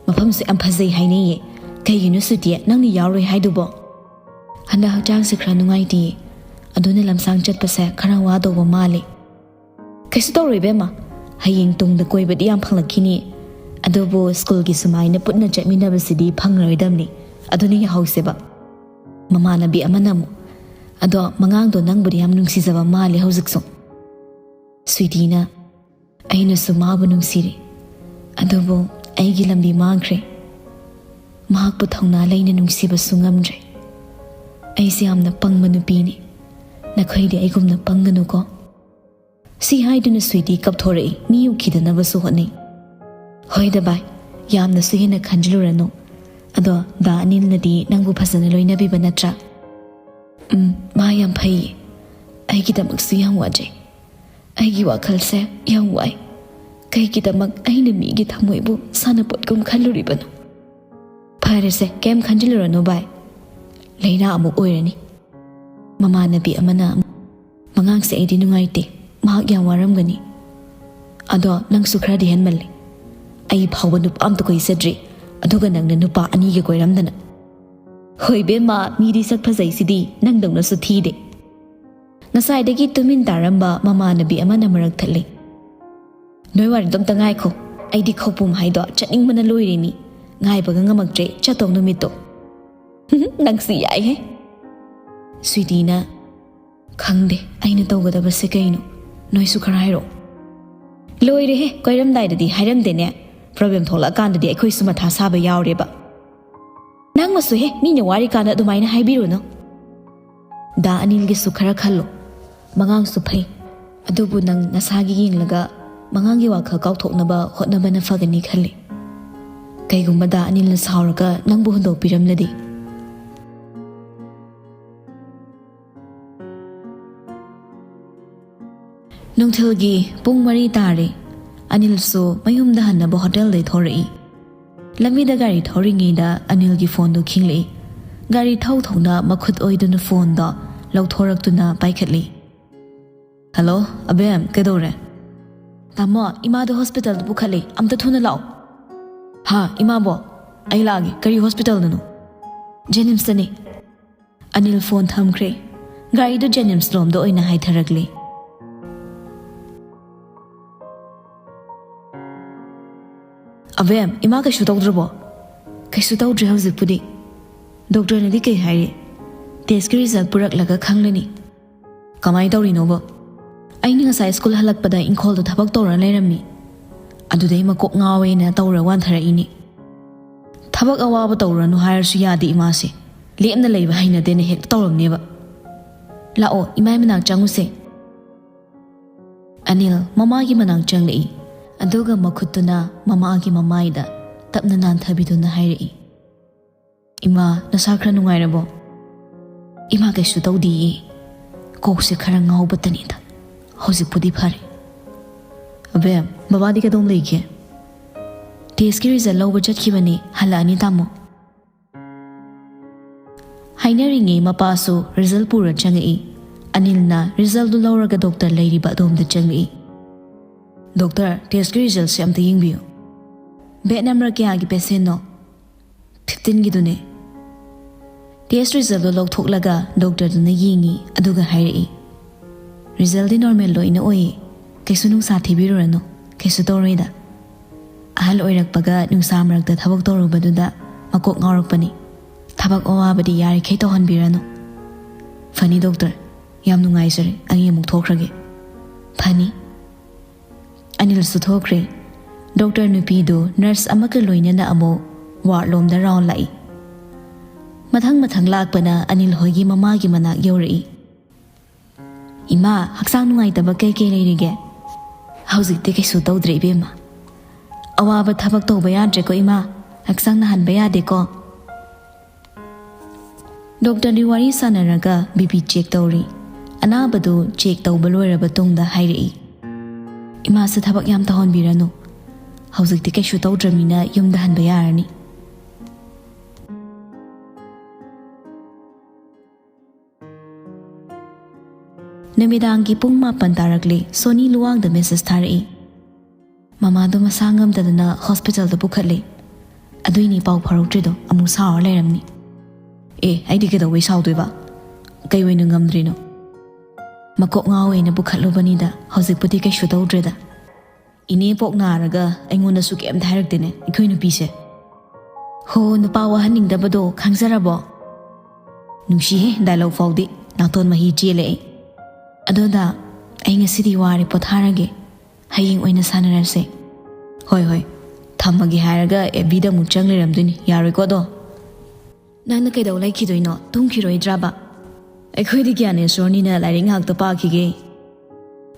"ꯃꯐꯝꯁꯨ ꯌꯥꯝ ꯐꯖꯩ ꯍꯥꯏꯅꯩꯌꯦ꯫ ꯀꯩꯒꯤꯅꯣ ꯁ꯭ꯋꯤꯇꯤ, ꯅꯪꯅ ꯌꯥꯎꯔꯣꯏ ꯍꯥꯏꯗꯨꯕꯣ?" "ꯍꯟꯗꯛ ꯍꯛꯆꯥꯡꯁꯦ ꯈꯔ ꯅꯨꯡꯉꯥꯏꯇꯦꯌꯦ, ꯑꯗꯨꯅ ꯂꯝꯁꯥꯡ ꯆꯠꯄꯁꯦ ꯈꯔ ꯋꯥꯗꯧꯕ ꯃꯥꯜꯂꯦ꯫" "ꯀꯩꯁꯨ ꯇꯧꯔꯣꯏ ꯏꯕꯦꯝꯃ, ꯍꯌꯦꯡ ꯇꯨꯡꯗ ꯀꯣꯏꯕꯗꯤ ꯌꯥꯝ ꯐꯪꯂꯛꯈꯤꯅꯤ꯫ ꯑꯗꯨꯕꯨ ꯁ꯭ꯀꯨꯜꯒꯤ ꯁꯨꯃꯥꯏꯅ ꯄꯨꯟꯅ ꯆꯠꯃꯤꯟꯅꯕꯁꯤꯗꯤ ꯐꯪꯂꯔꯣꯏꯗꯕꯅꯤ, ꯑꯗꯨꯅ ꯌꯥꯍꯧꯁꯦꯕ꯫" ꯃꯃꯥꯟꯅꯕꯤ ꯑꯃꯅ ꯑꯃꯨꯛ, "ꯑꯗꯣ ꯃꯉꯥꯡꯗꯣ ꯅꯪꯕꯨꯗꯤ ꯌꯥꯝ ꯅꯨꯡꯁꯤꯖꯕ ꯃꯥꯜꯂꯦ ꯍꯧꯖꯤꯛꯁꯨ꯫" ꯁ꯭ꯋꯤꯇꯤꯅ, "ꯑꯩꯅꯁꯨ ꯃꯥꯕꯨ ꯅꯨꯡꯁꯤꯔꯤ, ꯑꯗꯨꯕꯨ ꯑꯩꯒꯤ ꯂꯝꯕꯤ ꯃꯥꯡꯈ꯭ꯔꯦ꯫ ꯃꯍꯥꯛꯄꯨ ꯊꯧꯅꯥ ꯂꯩꯅ ꯅꯨꯡꯁꯤꯕꯁꯨ ꯉꯝꯗ꯭ꯔꯦ꯫ ꯑꯩꯁꯦ ꯌꯥꯝꯅ ꯄꯪꯕ ꯅꯨꯄꯤꯅꯤ꯫ ꯅꯈꯣꯏꯗꯤ ꯑꯩꯒꯨꯝꯅ ꯄꯪꯒꯅꯨꯀꯣ꯫ ꯁꯤ ꯍꯥꯏꯗꯨꯅ ꯁ꯭ꯋꯤꯇꯤ ꯀꯞꯊꯣꯔꯛꯏ꯫ ꯃꯤ ꯎꯈꯤꯗꯅꯕꯁꯨ ꯍꯣꯠꯅꯩ꯫ ꯍꯣꯏꯗ ꯚꯥꯏ, ꯌꯥꯝꯅꯁꯨ ꯍꯦꯟꯅ ꯈꯟꯖꯤꯜꯂꯨꯔꯅꯨ꯫ ꯑꯗꯣ ꯗꯥ ꯑꯅꯤꯜꯅꯗꯤ ꯅꯪꯕꯨ ꯐꯖꯅ ꯂꯣꯏꯅꯕꯤꯕ ꯅꯠꯇ꯭ꯔꯥ? ꯎꯝ, ꯃꯥ ꯌꯥꯝ ꯐꯩꯌꯦ꯫ ꯑꯩꯒꯤꯗꯃꯛꯁꯨ ꯌꯥꯝ ꯋꯥꯖꯩ꯫ ꯑꯩꯒꯤ ꯋꯥꯈꯜꯁꯦ ꯌꯥꯝ ꯋꯥꯏ꯫ ꯀꯩꯒꯤꯗꯃꯛ ꯑꯩꯅ ꯃꯤꯒꯤ ꯊꯃꯣꯏꯕꯨ ꯁꯥꯟꯅꯄꯣꯠꯀꯨꯝ ꯈꯜꯂꯨꯔꯤꯕꯅꯣ? ꯐꯔꯦꯁꯦ, ꯀꯩꯝ ꯈꯟꯖꯤꯜꯂꯨꯔꯅꯨ ꯚꯥꯏ꯫ ꯂꯥꯏꯅꯥ ꯑꯃꯨꯛ ꯑꯣꯏꯔꯅꯤ꯫ ꯃꯃꯥꯟꯅꯕꯤ ꯑꯃꯅ, "ꯃꯉꯥꯡꯁꯦ ꯑꯩꯗꯤ ꯅꯨꯡꯉꯥꯏꯇꯦ꯫ ꯃꯍꯥꯛ ꯌꯥꯝ ꯋꯥꯔꯝꯒꯅꯤ꯫ ꯑꯗꯣ ꯅꯪꯁꯨ ꯈꯔꯗꯤ ꯍꯦꯟꯃꯜꯂꯦ꯫ ꯑꯩ ꯐꯥꯎꯕ ꯅꯨꯄꯥ ꯑꯝꯇ ꯀꯣꯏꯖꯗ꯭ꯔꯤ, ꯑꯗꯨꯒ ꯅꯪꯅ ꯅꯨꯄꯥ ꯑꯅꯤꯒ ꯀꯣꯏꯔꯝꯗꯅ꯫ ꯍꯣꯏ ꯕꯦꯝꯃ, ꯃꯤꯗꯤ ꯁꯛ ꯐꯖꯩꯁꯤꯗꯤ, ꯅꯪꯗꯧꯅꯁꯨ ꯊꯤꯗꯦ꯫" ꯉꯁꯥꯏꯗꯒꯤ ꯇꯨꯃꯤꯟ ꯇꯥꯔꯝꯕ ꯃꯃꯥꯟꯅꯕꯤ ꯑꯃꯅ ꯃꯔꯛ ꯊꯠꯂꯦ꯫ "ꯅꯣꯏ ꯋꯥꯔꯤꯗꯣ ꯑꯝꯇ ꯉꯥꯏꯈꯣ꯫ ꯑꯩꯗꯤ ꯈꯧꯄꯨꯝ ꯍꯥꯏꯗꯣ ꯆꯠꯅꯤꯡꯕꯅ ꯂꯣꯏꯔꯦ ꯃꯤ꯫ ꯉꯥꯏꯕꯒ ꯉꯝꯃꯛꯇ꯭ꯔꯦ ꯆꯠꯇꯧ ꯅꯨꯃꯤꯠꯇꯣ꯫" "ꯅꯪꯁꯤ ꯌꯥꯏꯍꯦ꯫" ꯁ꯭ꯋꯤꯇꯤꯅ, "ꯈꯪꯗꯦ ꯑꯩꯅ ꯇꯧꯒꯗꯕꯁꯦ ꯀꯩꯅꯣ꯫ ꯅꯣꯏꯁꯨ ꯈꯔ ꯍꯥꯏꯔꯛꯑꯣ꯫" "ꯂꯣꯏꯔꯦꯍꯦ, ꯀꯣꯏꯔꯝꯗꯥꯏꯗꯗꯤ ꯍꯥꯏꯔꯝꯗꯦꯅꯦ꯫ ꯄ꯭ꯔꯣꯕ꯭ꯂꯦꯝ ꯊꯣꯛꯂꯛꯑꯀꯥꯟꯗꯗꯤ ꯑꯩꯈꯣꯏꯁꯨ ꯃꯊꯥ ꯁꯥꯕ ꯌꯥꯎꯔꯦꯕ꯫" "ꯅꯪꯃꯁꯨ ꯍꯦ, ꯃꯤꯅ ꯋꯥꯔꯤꯀꯥꯟꯗ ꯑꯗꯨꯃꯥꯏꯅ ꯍꯥꯏꯕꯤꯔꯨꯅꯨ꯫" ꯗꯥ ꯑꯅꯤꯜꯒꯤꯁꯨ ꯈꯔ ꯈꯜꯂꯣ꯫ ꯃꯉꯥꯡꯁꯨ ꯐꯩ, ꯑꯗꯨꯕꯨ ꯅꯪ ꯅꯁꯥꯒꯤ ꯌꯦꯡꯂꯒ ꯃꯉꯥꯡꯒꯤ ꯋꯥꯈꯜ ꯀꯥꯎꯊꯣꯛꯅꯕ ꯍꯣꯠꯅꯕꯅ ꯐꯒꯅꯤ ꯈꯜꯂꯤ꯫ ꯀꯩꯒꯨꯝꯕ ꯗꯥ ꯑꯅꯤꯜꯅ ꯁꯥꯎꯔꯒ ꯅꯪꯕꯨ ꯍꯨꯟꯗꯣꯛꯄꯤꯔꯝꯂꯗꯤ? ꯅꯨꯡꯊꯤꯜꯒꯤ ꯄꯨꯡ ꯃꯔꯤ ꯇꯥꯔꯦ꯫ ꯑꯅꯤꯜꯁꯨ ꯃꯌꯨꯝꯗ ꯍꯟꯅꯕ ꯍꯣꯇꯦꯜꯗꯩ ꯊꯣꯔꯛꯏ꯫ ꯂꯝꯕꯤꯗ ꯒꯥꯔꯤ ꯊꯧꯔꯤꯉꯩꯗ ꯑꯅꯤꯜꯒꯤ ꯐꯣꯟꯗꯨ ꯈꯤꯡꯂꯛꯏ꯫ ꯒꯥꯔꯤ ꯊꯧ ꯊꯧꯅ ꯃꯈꯨꯠ ꯑꯣꯏꯗꯨꯅ ꯐꯣꯟꯗꯣ ꯂꯧꯊꯣꯔꯛꯇꯨꯅ ꯄꯥꯏꯈꯠꯂꯤ꯫ "ꯍꯜꯂꯣ, ꯑꯕꯦꯝ, ꯀꯩꯗꯧꯔꯦ?" "ꯇꯥꯃꯣ, ꯏꯃꯥꯗꯣ ꯍꯣꯁꯄꯤꯇꯥꯜꯗ ꯄꯨꯈꯠꯂꯦ, ꯑꯝꯇ ꯊꯨꯅ ꯂꯥꯛꯑꯣ꯫" "ꯍꯥ, ꯏꯃꯥꯕꯣ? ꯑꯩ ꯂꯥꯛꯑꯒꯦ꯫ ꯀꯔꯤ ꯍꯣꯁꯄꯤꯇꯥꯜꯗꯅꯣ?" "ꯖꯦꯅꯤꯝꯁꯇꯅꯤ꯫" ꯑꯅꯤꯜ ꯐꯣꯟ ꯊꯝꯈ꯭ꯔꯦ꯫ ꯒꯥꯔꯤꯗꯨ ꯖꯦꯅꯤꯝꯁ ꯂꯣꯝꯗ ꯑꯣꯏꯅ ꯍꯥꯏꯊꯔꯛꯂꯤ꯫ "ꯑꯕꯦꯝ, ꯏꯃꯥ ꯀꯩꯁꯨ ꯇꯧꯗ꯭ꯔꯕꯣ?" "ꯀꯩꯁꯨ ꯇꯧꯗ꯭ꯔꯦ ꯍꯧꯖꯤꯛꯄꯨꯗꯤ꯫ ꯗꯣꯛꯇꯔꯅꯗꯤ ꯀꯩ ꯍꯥꯏꯔꯤ?" "ꯇꯦꯁꯀꯤ ꯔꯤꯖꯜ ꯄꯨꯔꯛꯂꯒ ꯈꯪꯂꯅꯤ꯫" "ꯀꯃꯥꯏꯅ ꯇꯧꯔꯤꯅꯣꯕ?" "ꯑꯩꯅ ꯉꯁꯥꯏ ꯁ꯭ꯀꯨꯜ ꯍꯜꯂꯛꯄꯗ ꯏꯪꯈꯣꯜꯗ ꯊꯕꯛ ꯇꯧꯔ ꯂꯩꯔꯝꯃꯤ꯫ ꯑꯗꯨꯗꯩ ꯃꯀꯣꯛ ꯉꯥꯎꯋꯦꯅ ꯇꯧꯔ ꯋꯥꯟꯊꯔꯛꯏꯅꯤ꯫" ꯊꯕꯛ ꯑꯋꯥꯕ ꯇꯧꯔꯅꯨ ꯍꯥꯏꯔꯁꯨ ꯌꯥꯗꯦ ꯏꯃꯥꯁꯦ꯫ ꯂꯦꯞꯅ ꯂꯩꯕ ꯍꯩꯅꯗꯦꯅ ꯍꯦꯛꯇ ꯇꯧꯔꯝꯅꯦꯕ꯫ "ꯂꯥꯛꯑꯣ, ꯏꯃꯥꯏ ꯃꯅꯥꯛ ꯆꯪꯉꯨꯁꯦ꯫" ꯑꯅꯤꯜ ꯃꯃꯥꯒꯤ ꯃꯅꯥꯛ ꯆꯪꯂꯛꯏ꯫ ꯑꯗꯨꯒ ꯃꯈꯨꯠꯇꯨꯅ ꯃꯃꯥꯒꯤ ꯃꯃꯥꯏꯗ ꯇꯞꯅ ꯅꯥꯟꯊꯕꯤꯗꯨꯅ ꯍꯥꯏꯔꯛꯏ, "ꯏꯃꯥ, ꯅꯁꯥ ꯈꯔ ꯅꯨꯡꯉꯥꯏꯔꯕꯣ?" "ꯏꯃꯥ, ꯀꯩꯁꯨ ꯇꯧꯗꯤꯌꯦ꯫ ꯀꯣꯛꯁꯦ ꯈꯔ ꯉꯥꯎꯕꯇꯅꯤꯗ꯫ ꯍꯧꯖꯤꯛꯄꯨꯗꯤ ꯐꯔꯦ꯫" "ꯑꯕꯦꯝ, ꯕꯕꯥꯗꯤ ꯀꯗꯣꯝ ꯂꯩꯒꯦ?" "ꯇꯦꯁꯀꯤ ꯔꯤꯖꯜ ꯂꯧꯕ ꯆꯠꯈꯤꯕꯅꯤ, ꯍꯜꯂꯛꯑꯅꯤ ꯇꯥꯃꯣ꯫" ꯍꯥꯏꯅꯔꯤꯉꯩ ꯃꯄꯥꯁꯨ ꯔꯤꯖꯜ ꯄꯨꯔ ꯆꯪꯉꯛꯏ꯫ ꯑꯅꯤꯜꯅ ꯔꯤꯖꯜꯗꯨ ꯂꯧꯔꯒ ꯗꯣꯛꯇꯔ ꯂꯩꯔꯤꯕ ꯑꯗꯣꯝꯗ ꯆꯪꯉꯛꯏ꯫ "ꯗꯣꯛꯇꯔ, ꯇꯦꯁꯀꯤ ꯔꯤꯖꯜꯁꯦ ꯑꯝꯇ ꯌꯦꯡꯕꯤꯌꯨ꯫" "ꯕꯦꯗ ꯅꯝꯕꯔ ꯀꯌꯥꯒꯤ ꯄꯦꯁꯦꯟꯅꯣ?" "ꯐꯤꯐꯇꯤꯟꯒꯤꯗꯨꯅꯦ꯫" ꯇꯦꯁ ꯔꯤꯖꯜꯗꯨ ꯂꯧꯊꯣꯛꯂꯒ ꯗꯣꯛꯇꯔꯗꯨꯅ ꯌꯦꯡꯉꯤ, ꯑꯗꯨꯒ ꯍꯥꯏꯔꯛꯏ, "ꯔꯤꯖꯜꯗꯤ ꯅꯣꯔꯃꯦꯜ ꯂꯣꯏꯅ ꯑꯣꯏꯌꯦ꯫ ꯀꯩꯁꯨ ꯅꯨꯡꯁꯥ ꯊꯤꯕꯤꯔꯨꯔꯅꯨ, ꯀꯩꯁꯨ ꯇꯧꯔꯣꯏꯗ꯫" ꯑꯍꯜ ꯑꯣꯏꯔꯛꯄꯒ ꯅꯨꯡꯁꯥ ꯃꯔꯛꯇ ꯊꯕꯛ ꯇꯧꯔꯨꯕꯗꯨꯗ ꯃꯀꯣꯛ ꯉꯥꯎꯔꯛꯄꯅꯤ꯫ ꯊꯕꯛ ꯑꯋꯥꯕꯗꯤ ꯌꯥꯔꯤꯈꯩ ꯇꯧꯍꯟꯕꯤꯔꯅꯨ꯫ "ꯐꯅꯤ ꯗꯣꯛꯇꯔ, ꯌꯥꯝ ꯅꯨꯡꯉꯥꯏꯖꯔꯦ, ꯑꯩ ꯑꯃꯨꯛ ꯊꯣꯛꯈ꯭ꯔꯒꯦ꯫" "ꯐꯅꯤ꯫" ꯑꯅꯤꯜꯁꯨ ꯊꯣꯛꯈ꯭ꯔꯦ꯫ ꯗꯣꯛꯇꯔ ꯅꯨꯄꯤꯗꯨ ꯅꯔꯁ ꯑꯃꯒ ꯂꯣꯏꯅꯅ ꯑꯃꯨꯛ ꯋꯥꯔꯗ ꯂꯣꯝꯗ ꯔꯥꯎꯟ ꯂꯥꯛꯏ꯫ ꯃꯊꯪ ꯃꯊꯪ ꯂꯥꯛꯄꯅ ꯑꯅꯤꯜ ꯍꯣꯏꯒꯤ ꯃꯃꯥꯒꯤ ꯃꯅꯥꯛ ꯌꯧꯔꯛꯏ꯫ "ꯏꯃꯥ, ꯍꯛꯆꯥꯡ ꯅꯨꯡꯉꯥꯏꯇꯕ ꯀꯩ ꯀꯩ ꯂꯩꯔꯤꯒꯦ?" "ꯍꯧꯖꯤꯛꯇꯤ ꯀꯩꯁꯨ ꯇꯧꯗ꯭ꯔꯦ ꯏꯕꯦꯝꯃ꯫ ꯑꯋꯥꯕ ꯊꯕꯛ ꯇꯧꯕ ꯌꯥꯗ꯭ꯔꯦꯀꯣ ꯏꯃꯥ, ꯍꯛꯆꯥꯡ ꯅꯥꯍꯟꯕ ꯌꯥꯗꯦꯀꯣ꯫" ꯗꯣꯛꯇꯔꯗꯤ ꯋꯥꯔꯤ ꯁꯥꯟꯅꯔꯒ ꯕꯤ ꯄꯤ ꯆꯦꯛ ꯇꯧꯔꯤ꯫ ꯑꯅꯥꯕꯗꯨ ꯆꯦꯛ ꯇꯧꯕ ꯂꯣꯏꯔꯕ ꯇꯨꯡꯗ ꯍꯥꯏꯔꯛꯏ, "ꯏꯃꯥꯁꯦ ꯊꯕꯛ ꯌꯥꯝ ꯇꯧꯍꯟꯕꯤꯔꯅꯨ꯫ ꯍꯧꯖꯤꯛꯇꯤ ꯀꯩꯁꯨ ꯇꯧꯗ꯭ꯔꯃꯤꯅ ꯌꯨꯝꯗ ꯍꯟꯕ ꯌꯥꯔꯅꯤ꯫" ꯅꯨꯃꯤꯗꯥꯡꯒꯤ ꯄꯨꯡ ꯃꯥꯄꯟ ꯇꯥꯔꯛꯂꯦ꯫ ꯁꯣꯅꯤ ꯂꯨꯋꯥꯡꯗ ꯃꯦꯁꯦꯖ ꯊꯥꯔꯛꯏ, "ꯃꯃꯥꯗꯣ ꯃꯁꯥ ꯉꯝꯗꯗꯅ ꯍꯣꯁꯄꯤꯇꯥꯜꯗ ꯄꯨꯈꯠꯂꯦ꯫ ꯑꯗꯨꯏꯅꯤ ꯄꯥꯎ ꯐꯥꯎꯔꯛꯇ꯭ꯔꯤꯗꯣ, ꯑꯃꯨꯛ ꯁꯥꯎꯔ ꯂꯩꯔꯝꯅꯤ꯫" "ꯑꯦ, ꯑꯩꯗꯤ ꯀꯩꯗꯧꯕꯩ ꯁꯥꯎꯗꯣꯏꯕ? ꯀꯩ ꯑꯣꯏꯅ ꯉꯝꯗ꯭ꯔꯤꯅꯣ?" "ꯃꯀꯣꯛ ꯉꯥꯎꯋꯦꯅ ꯄꯨꯈꯠꯂꯨꯕꯅꯤꯗ, ꯍꯧꯖꯤꯛꯄꯨꯗꯤ ꯀꯩꯁꯨ ꯇꯧꯗ꯭ꯔꯦꯗ꯫ ꯏꯅꯦ ꯄꯣꯛ ꯅꯥꯔꯒ ꯑꯩꯉꯣꯟꯗꯁꯨ ꯀꯩꯝꯇ ꯍꯥꯏꯔꯛꯇꯦꯅꯦ, ꯑꯩꯈꯣꯏ ꯅꯨꯄꯤꯁꯦ꯫ ꯍꯣ, ꯅꯨꯄꯥ ꯋꯥꯍꯟꯅꯤꯡꯗꯕꯗꯣ ꯈꯪꯖꯔꯕꯣ?" ꯅꯨꯡꯁꯤꯍꯦ, ꯗꯥꯏꯂꯣꯛ ꯐꯥꯎꯗꯤ ꯅꯥꯇꯣꯟ ꯃꯍꯤ ꯆꯦꯜꯂꯛꯑꯦ꯫ "ꯑꯗꯣꯗ, ꯑꯩ ꯉꯁꯤꯗꯤ ꯋꯥꯔꯦ, ꯄꯣꯊꯥꯔꯒꯦ꯫ ꯍꯌꯦꯡ ꯑꯣꯏꯅ ꯁꯥꯟꯅꯔꯁꯦ꯫" "ꯍꯣꯏ, ꯍꯣꯏ꯫ ꯊꯝꯃꯒꯦ ꯍꯥꯏꯔꯒ ꯑꯦꯐ ꯕꯤꯗ ꯑꯃꯨꯛ ꯆꯪ ꯂꯩꯔꯝꯗꯣꯏꯅꯤ꯫ ꯌꯥꯔꯣꯏꯀꯣ ꯑꯗꯣ? ꯅꯪꯅ ꯀꯩꯗꯧ ꯂꯩꯈꯤꯗꯣꯏꯅꯣ? ꯇꯨꯝꯈꯤꯔꯣꯏꯗ꯭ꯔꯕ? ꯑꯩꯈꯣꯏꯗꯤ ꯒ꯭ꯌꯥꯅꯦꯁꯣꯔꯅꯤꯅ ꯂꯥꯏꯔꯤꯛ ꯉꯥꯏꯍꯥꯛꯇ ꯄꯥꯈꯤꯒꯦ꯫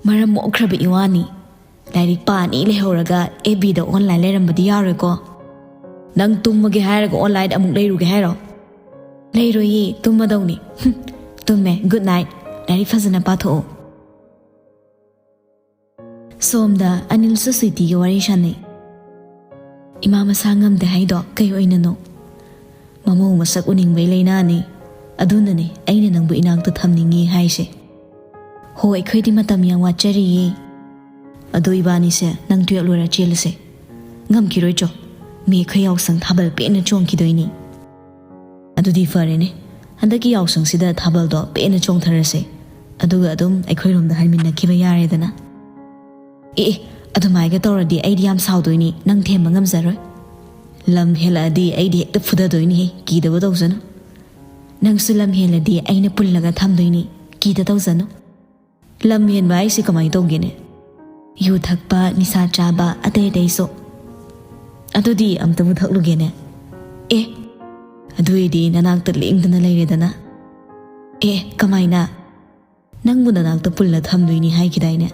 ꯃꯔꯝ ꯃꯣꯛꯈ꯭ꯔꯕ ꯏꯋꯥꯅꯤ꯫ ꯂꯥꯏꯔꯤꯛ ꯄꯥꯅꯤ ꯂꯩꯍꯧꯔꯒ ꯑꯦꯐ ꯕꯤꯗ ꯑꯣꯟꯂꯥꯏꯟ ꯂꯩꯔꯝꯕꯗꯤ ꯌꯥꯔꯣꯏꯀꯣ꯫ ꯅꯪ ꯇꯨꯝꯃꯒꯦ ꯍꯥꯏꯔꯒ ꯑꯣꯟꯂꯥꯏꯟ ꯑꯃꯨꯛ ꯂꯩꯔꯨꯒꯦ ꯍꯥꯏꯔꯣ? ꯂꯩꯔꯣꯏꯌꯦ, ꯇꯨꯝꯃꯗꯧꯅꯤ꯫ ꯍꯨꯝ, ꯇꯨꯝꯃꯦ꯫ Good night. ꯂꯥꯏꯔꯤꯛ ꯐꯖꯅ ꯄꯥꯊꯣꯛꯑꯣ꯫ ꯁꯣꯝꯗ ꯑꯅꯤꯜꯁꯨ ꯁ꯭ꯋꯤꯇꯤꯒ ꯋꯥꯔꯤ ꯁꯥꯟꯅꯩ꯫ ꯏꯃꯥ ꯃꯁꯥ ꯉꯝꯗꯦ ꯍꯥꯏꯗꯣ ꯀꯩ ꯑꯣꯏꯅꯅꯣ? ꯃꯃꯧ ꯃꯁꯛ ꯎꯅꯤꯡꯕꯩ ꯂꯩꯅꯥꯅꯤ꯫ ꯑꯗꯨꯅꯅꯦ ꯑꯩꯅ ꯅꯪꯕꯨ ꯏꯅꯥꯛꯇ ꯊꯝꯅꯤꯡꯉꯤ ꯍꯥꯏꯁꯦ꯫ ꯍꯣ, ꯑꯩꯈꯣꯏꯗꯤ ꯃꯇꯝ ꯌꯥꯝ ꯋꯥꯠꯆꯔꯤꯌꯦ꯫ ꯑꯗꯣ ꯏꯕꯥꯅꯤꯁꯦ ꯅꯪ ꯇꯨꯌꯦꯜꯞ ꯂꯣꯏꯔ ꯆꯦꯜꯂꯁꯦ꯫ ꯉꯝꯈꯤꯔꯣꯏ ꯆꯣ꯫ ꯃꯤ ꯑꯩꯈꯣꯏ ꯌꯥꯎꯁꯪ ꯊꯥꯕꯜ ꯄꯦꯟꯅ ꯆꯣꯡꯈꯤꯗꯣꯏꯅꯤ꯫ ꯑꯗꯨꯗꯤ ꯐꯔꯦꯅꯦ꯫ ꯍꯟꯗꯛꯀꯤ ꯌꯥꯎꯁꯪꯁꯤꯗ ꯊꯥꯕꯜꯗꯣ ꯄꯦꯟꯅ ꯆꯣꯡꯊꯔꯁꯦ꯫ ꯑꯗꯨꯒ ꯑꯗꯨꯝ ꯑꯩꯈꯣꯏꯔꯣꯝꯗ ꯍꯟꯃꯤꯟꯅꯈꯤꯕ ꯌꯥꯔꯦꯗꯅ꯫ ꯑꯦ, ꯑꯦ, ꯑꯗꯨꯃꯥꯏꯒ ꯇꯧꯔꯗꯤ ꯑꯩꯗꯤ ꯌꯥꯝ ꯁꯥꯎꯗꯣꯏꯅꯤ꯫ ꯅꯪ ꯊꯦꯝꯕ ꯉꯝꯖꯔꯣꯏ꯫ ꯂꯝ ꯍꯦꯜꯂꯛꯑꯗꯤ ꯑꯩꯗꯤ ꯍꯦꯛꯇ ꯐꯨꯗꯗꯣꯏꯅꯤꯍꯦ꯫ ꯀꯤꯗꯕ ꯇꯧꯖꯅꯨ꯫ ꯅꯪꯁꯨ ꯂꯝ ꯍꯦꯜꯂꯗꯤ ꯑꯩꯅ ꯄꯨꯜꯂꯒ ꯊꯝꯗꯣꯏꯅꯤ꯫ ꯀꯤꯗ ꯇꯧꯖꯅꯨ꯫ ꯂꯝ ꯍꯦꯟꯕ ꯍꯥꯏꯁꯦ ꯀꯃꯥꯏꯅ ꯇꯧꯒꯦꯅꯦ? ꯌꯨ ꯊꯛꯄ, ꯅꯤꯁꯥ ꯆꯥꯕ, ꯑꯇꯩ ꯑꯇꯩꯁꯨ꯫ ꯑꯗꯨꯗꯤ ꯑꯝꯇꯕꯨ ꯊꯛꯂꯨꯒꯦꯅꯦ꯫ ꯑꯦ, ꯑꯗꯨ ꯑꯣꯏꯗꯤ ꯅꯅꯥꯛꯇ ꯂꯦꯡꯗꯅ ꯂꯩꯔꯦꯗꯅ꯫ ꯑꯦ, ꯀꯃꯥꯏꯅ? ꯅꯪꯕꯨ ꯅꯅꯥꯛꯇ ꯄꯨꯜꯂ ꯊꯝꯗꯣꯏꯅꯤ ꯍꯥꯏꯈꯤꯗꯥꯏꯅꯦ?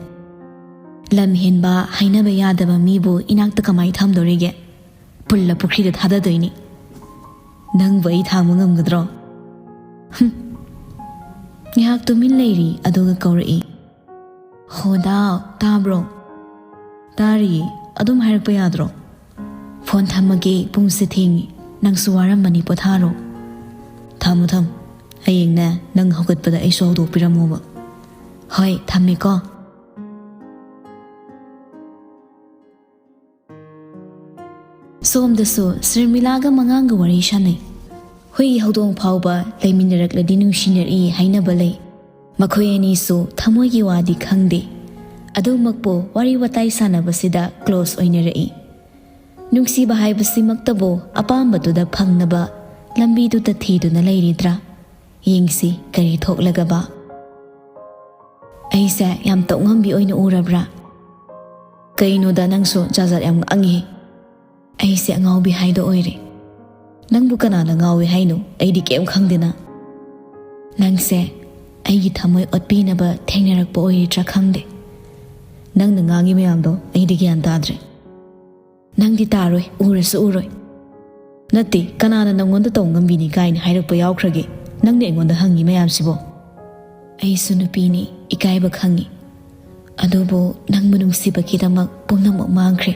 ꯂꯝ ꯍꯦꯟꯕ, ꯍꯥꯏꯅꯕ ꯌꯥꯗꯕ ꯃꯤꯕꯨ ꯏꯅꯥꯛꯇ ꯀꯃꯥꯏ ꯊꯝꯗꯣꯔꯤꯒꯦ? ꯄꯨꯜꯂ ꯄꯨꯈ꯭ꯔꯤꯗ ꯊꯥꯗꯗꯣꯏꯅꯤ꯫ ꯅꯪꯕꯨ ꯑꯩ ꯊꯥꯡꯕ ꯉꯝꯒꯗ꯭ꯔꯣ? ꯍꯨꯝ꯫ ꯉꯥꯏꯍꯥꯛ ꯇꯨꯃꯤꯟ ꯂꯩꯔꯤ, ꯑꯗꯨꯒ ꯀꯧꯔꯛꯏ꯫ "ꯍꯣ ꯗꯥꯎ, ꯇꯥꯕ꯭ꯔꯣ?" "ꯇꯥꯔꯤꯌꯦ, ꯑꯗꯨꯝ ꯍꯥꯏꯔꯛꯄ ꯌꯥꯗ꯭ꯔꯣ?" "ꯐꯣꯟ ꯊꯝꯃꯒꯦ, ꯄꯨꯡꯁꯦ ꯊꯦꯡꯉꯤ, ꯅꯪꯁꯨ ꯋꯥꯔꯝꯃꯅꯤ, ꯄꯣꯊꯥꯔꯣ꯫" "ꯊꯝꯃꯨ, ꯊꯝꯃꯨ, ꯍꯌꯦꯡꯅꯦ ꯅꯪ ꯍꯧꯒꯠꯄꯗ ꯑꯩꯁꯨ ꯍꯧꯗꯣꯛꯄꯤꯔꯝꯃꯣꯕ꯫" "ꯍꯣꯏ, ꯊꯝꯃꯦꯀꯣ꯫" ꯁꯣꯝꯗꯁꯨ ꯁ꯭ꯔꯤꯃꯤꯂꯥꯒ ꯃꯉꯥꯡꯒ ꯋꯥꯔꯤ ꯁꯥꯟꯅꯩ꯫ "ꯍꯨꯏ ꯍꯧꯗꯣꯡ ꯐꯥꯎꯕ ꯂꯩꯃꯤꯟꯅꯔꯛꯂꯗꯤ ꯅꯨꯡꯁꯤꯅꯔꯛꯏ ꯍꯥꯏꯅꯕ ꯂꯩ꯫ ꯃꯈꯣꯏ ꯑꯅꯤꯁꯨ ꯊꯃꯣꯏꯒꯤ ꯋꯥꯗꯤ ꯈꯪꯗꯦ꯫ ꯑꯗꯨꯃꯛꯄꯨ ꯋꯥꯔꯤ ꯋꯥꯇꯥꯏ ꯁꯥꯟꯅꯕꯁꯤꯗ ꯀ꯭ꯂꯣꯁ ꯑꯣꯏꯅꯔꯛꯏ꯫ ꯅꯨꯡꯁꯤꯕ ꯍꯥꯏꯕꯁꯤꯃꯛꯇꯕꯨ ꯑꯄꯥꯝꯕꯗꯨꯗ ꯐꯪꯅꯕ ꯂꯝꯕꯤꯗꯨꯗ ꯊꯤꯗꯨꯅ ꯂꯩꯔꯤꯗ꯭ꯔꯥ? ꯌꯦꯡꯁꯤ ꯀꯔꯤ ꯊꯣꯛꯂꯒꯕ꯫" "ꯑꯩꯁꯦ ꯌꯥꯝ ꯇꯧꯉꯝꯕꯤ ꯑꯣꯏꯅ ꯎꯔꯕ꯭ꯔꯥ?" "ꯀꯩꯅꯣꯗ, ꯅꯪꯁꯨ ꯖꯥꯠ ꯖꯥꯠ ꯌꯥꯝ ꯉꯥꯡꯉꯤꯍꯦ꯫" ꯑꯩꯁꯦ ꯑꯉꯥꯎꯕꯤ ꯍꯥꯏꯗꯣ ꯑꯣꯏꯔꯦ꯫ ꯅꯪꯕꯨ ꯀꯅꯥꯅ ꯉꯥꯎꯏ ꯍꯥꯏꯅꯣ? ꯑꯩꯗꯤ ꯀꯩꯝ ꯈꯪꯗꯦꯅ꯫ ꯅꯪꯁꯦ ꯑꯩꯒꯤ ꯊꯃꯣꯏ ꯑꯣꯠꯄꯤꯅꯕ ꯊꯦꯡꯅꯔꯛꯄ ꯑꯣꯏꯔꯤꯗ꯭ꯔꯥ ꯈꯪꯗꯦ꯫ ꯅꯪꯅ ꯉꯥꯡꯉꯤ ꯃꯌꯥꯝꯗꯣ ꯑꯩꯗꯤ ꯒ꯭ꯌꯥꯟ ꯇꯥꯗ꯭ꯔꯦ꯫ ꯅꯪꯗꯤ ꯇꯥꯔꯣꯏ, ꯎꯔꯁꯨ ꯎꯔꯣꯏ꯫ ꯅꯠꯇꯦ, ꯀꯅꯥꯅ ꯅꯪꯉꯣꯟꯗ ꯇꯧ ꯉꯝꯕꯤꯅꯤ ꯀꯥꯏꯅ ꯍꯥꯏꯔꯛꯄ ꯌꯥꯎꯈ꯭ꯔꯒꯦ? ꯅꯪꯅ ꯑꯩꯉꯣꯟꯗ ꯍꯪꯉꯤ ꯃꯌꯥꯝꯁꯤꯕꯣ? ꯑꯩꯁꯨ ꯅꯨꯄꯤꯅꯤ, ꯏꯀꯥꯏꯕ ꯈꯪꯉꯤ꯫ ꯑꯗꯨꯕꯨ ꯅꯪꯕꯨ ꯅꯨꯡꯁꯤꯕꯒꯤꯗꯃꯛ ꯄꯨꯝꯅꯃꯛ ꯃꯥꯡꯈ꯭ꯔꯦ꯫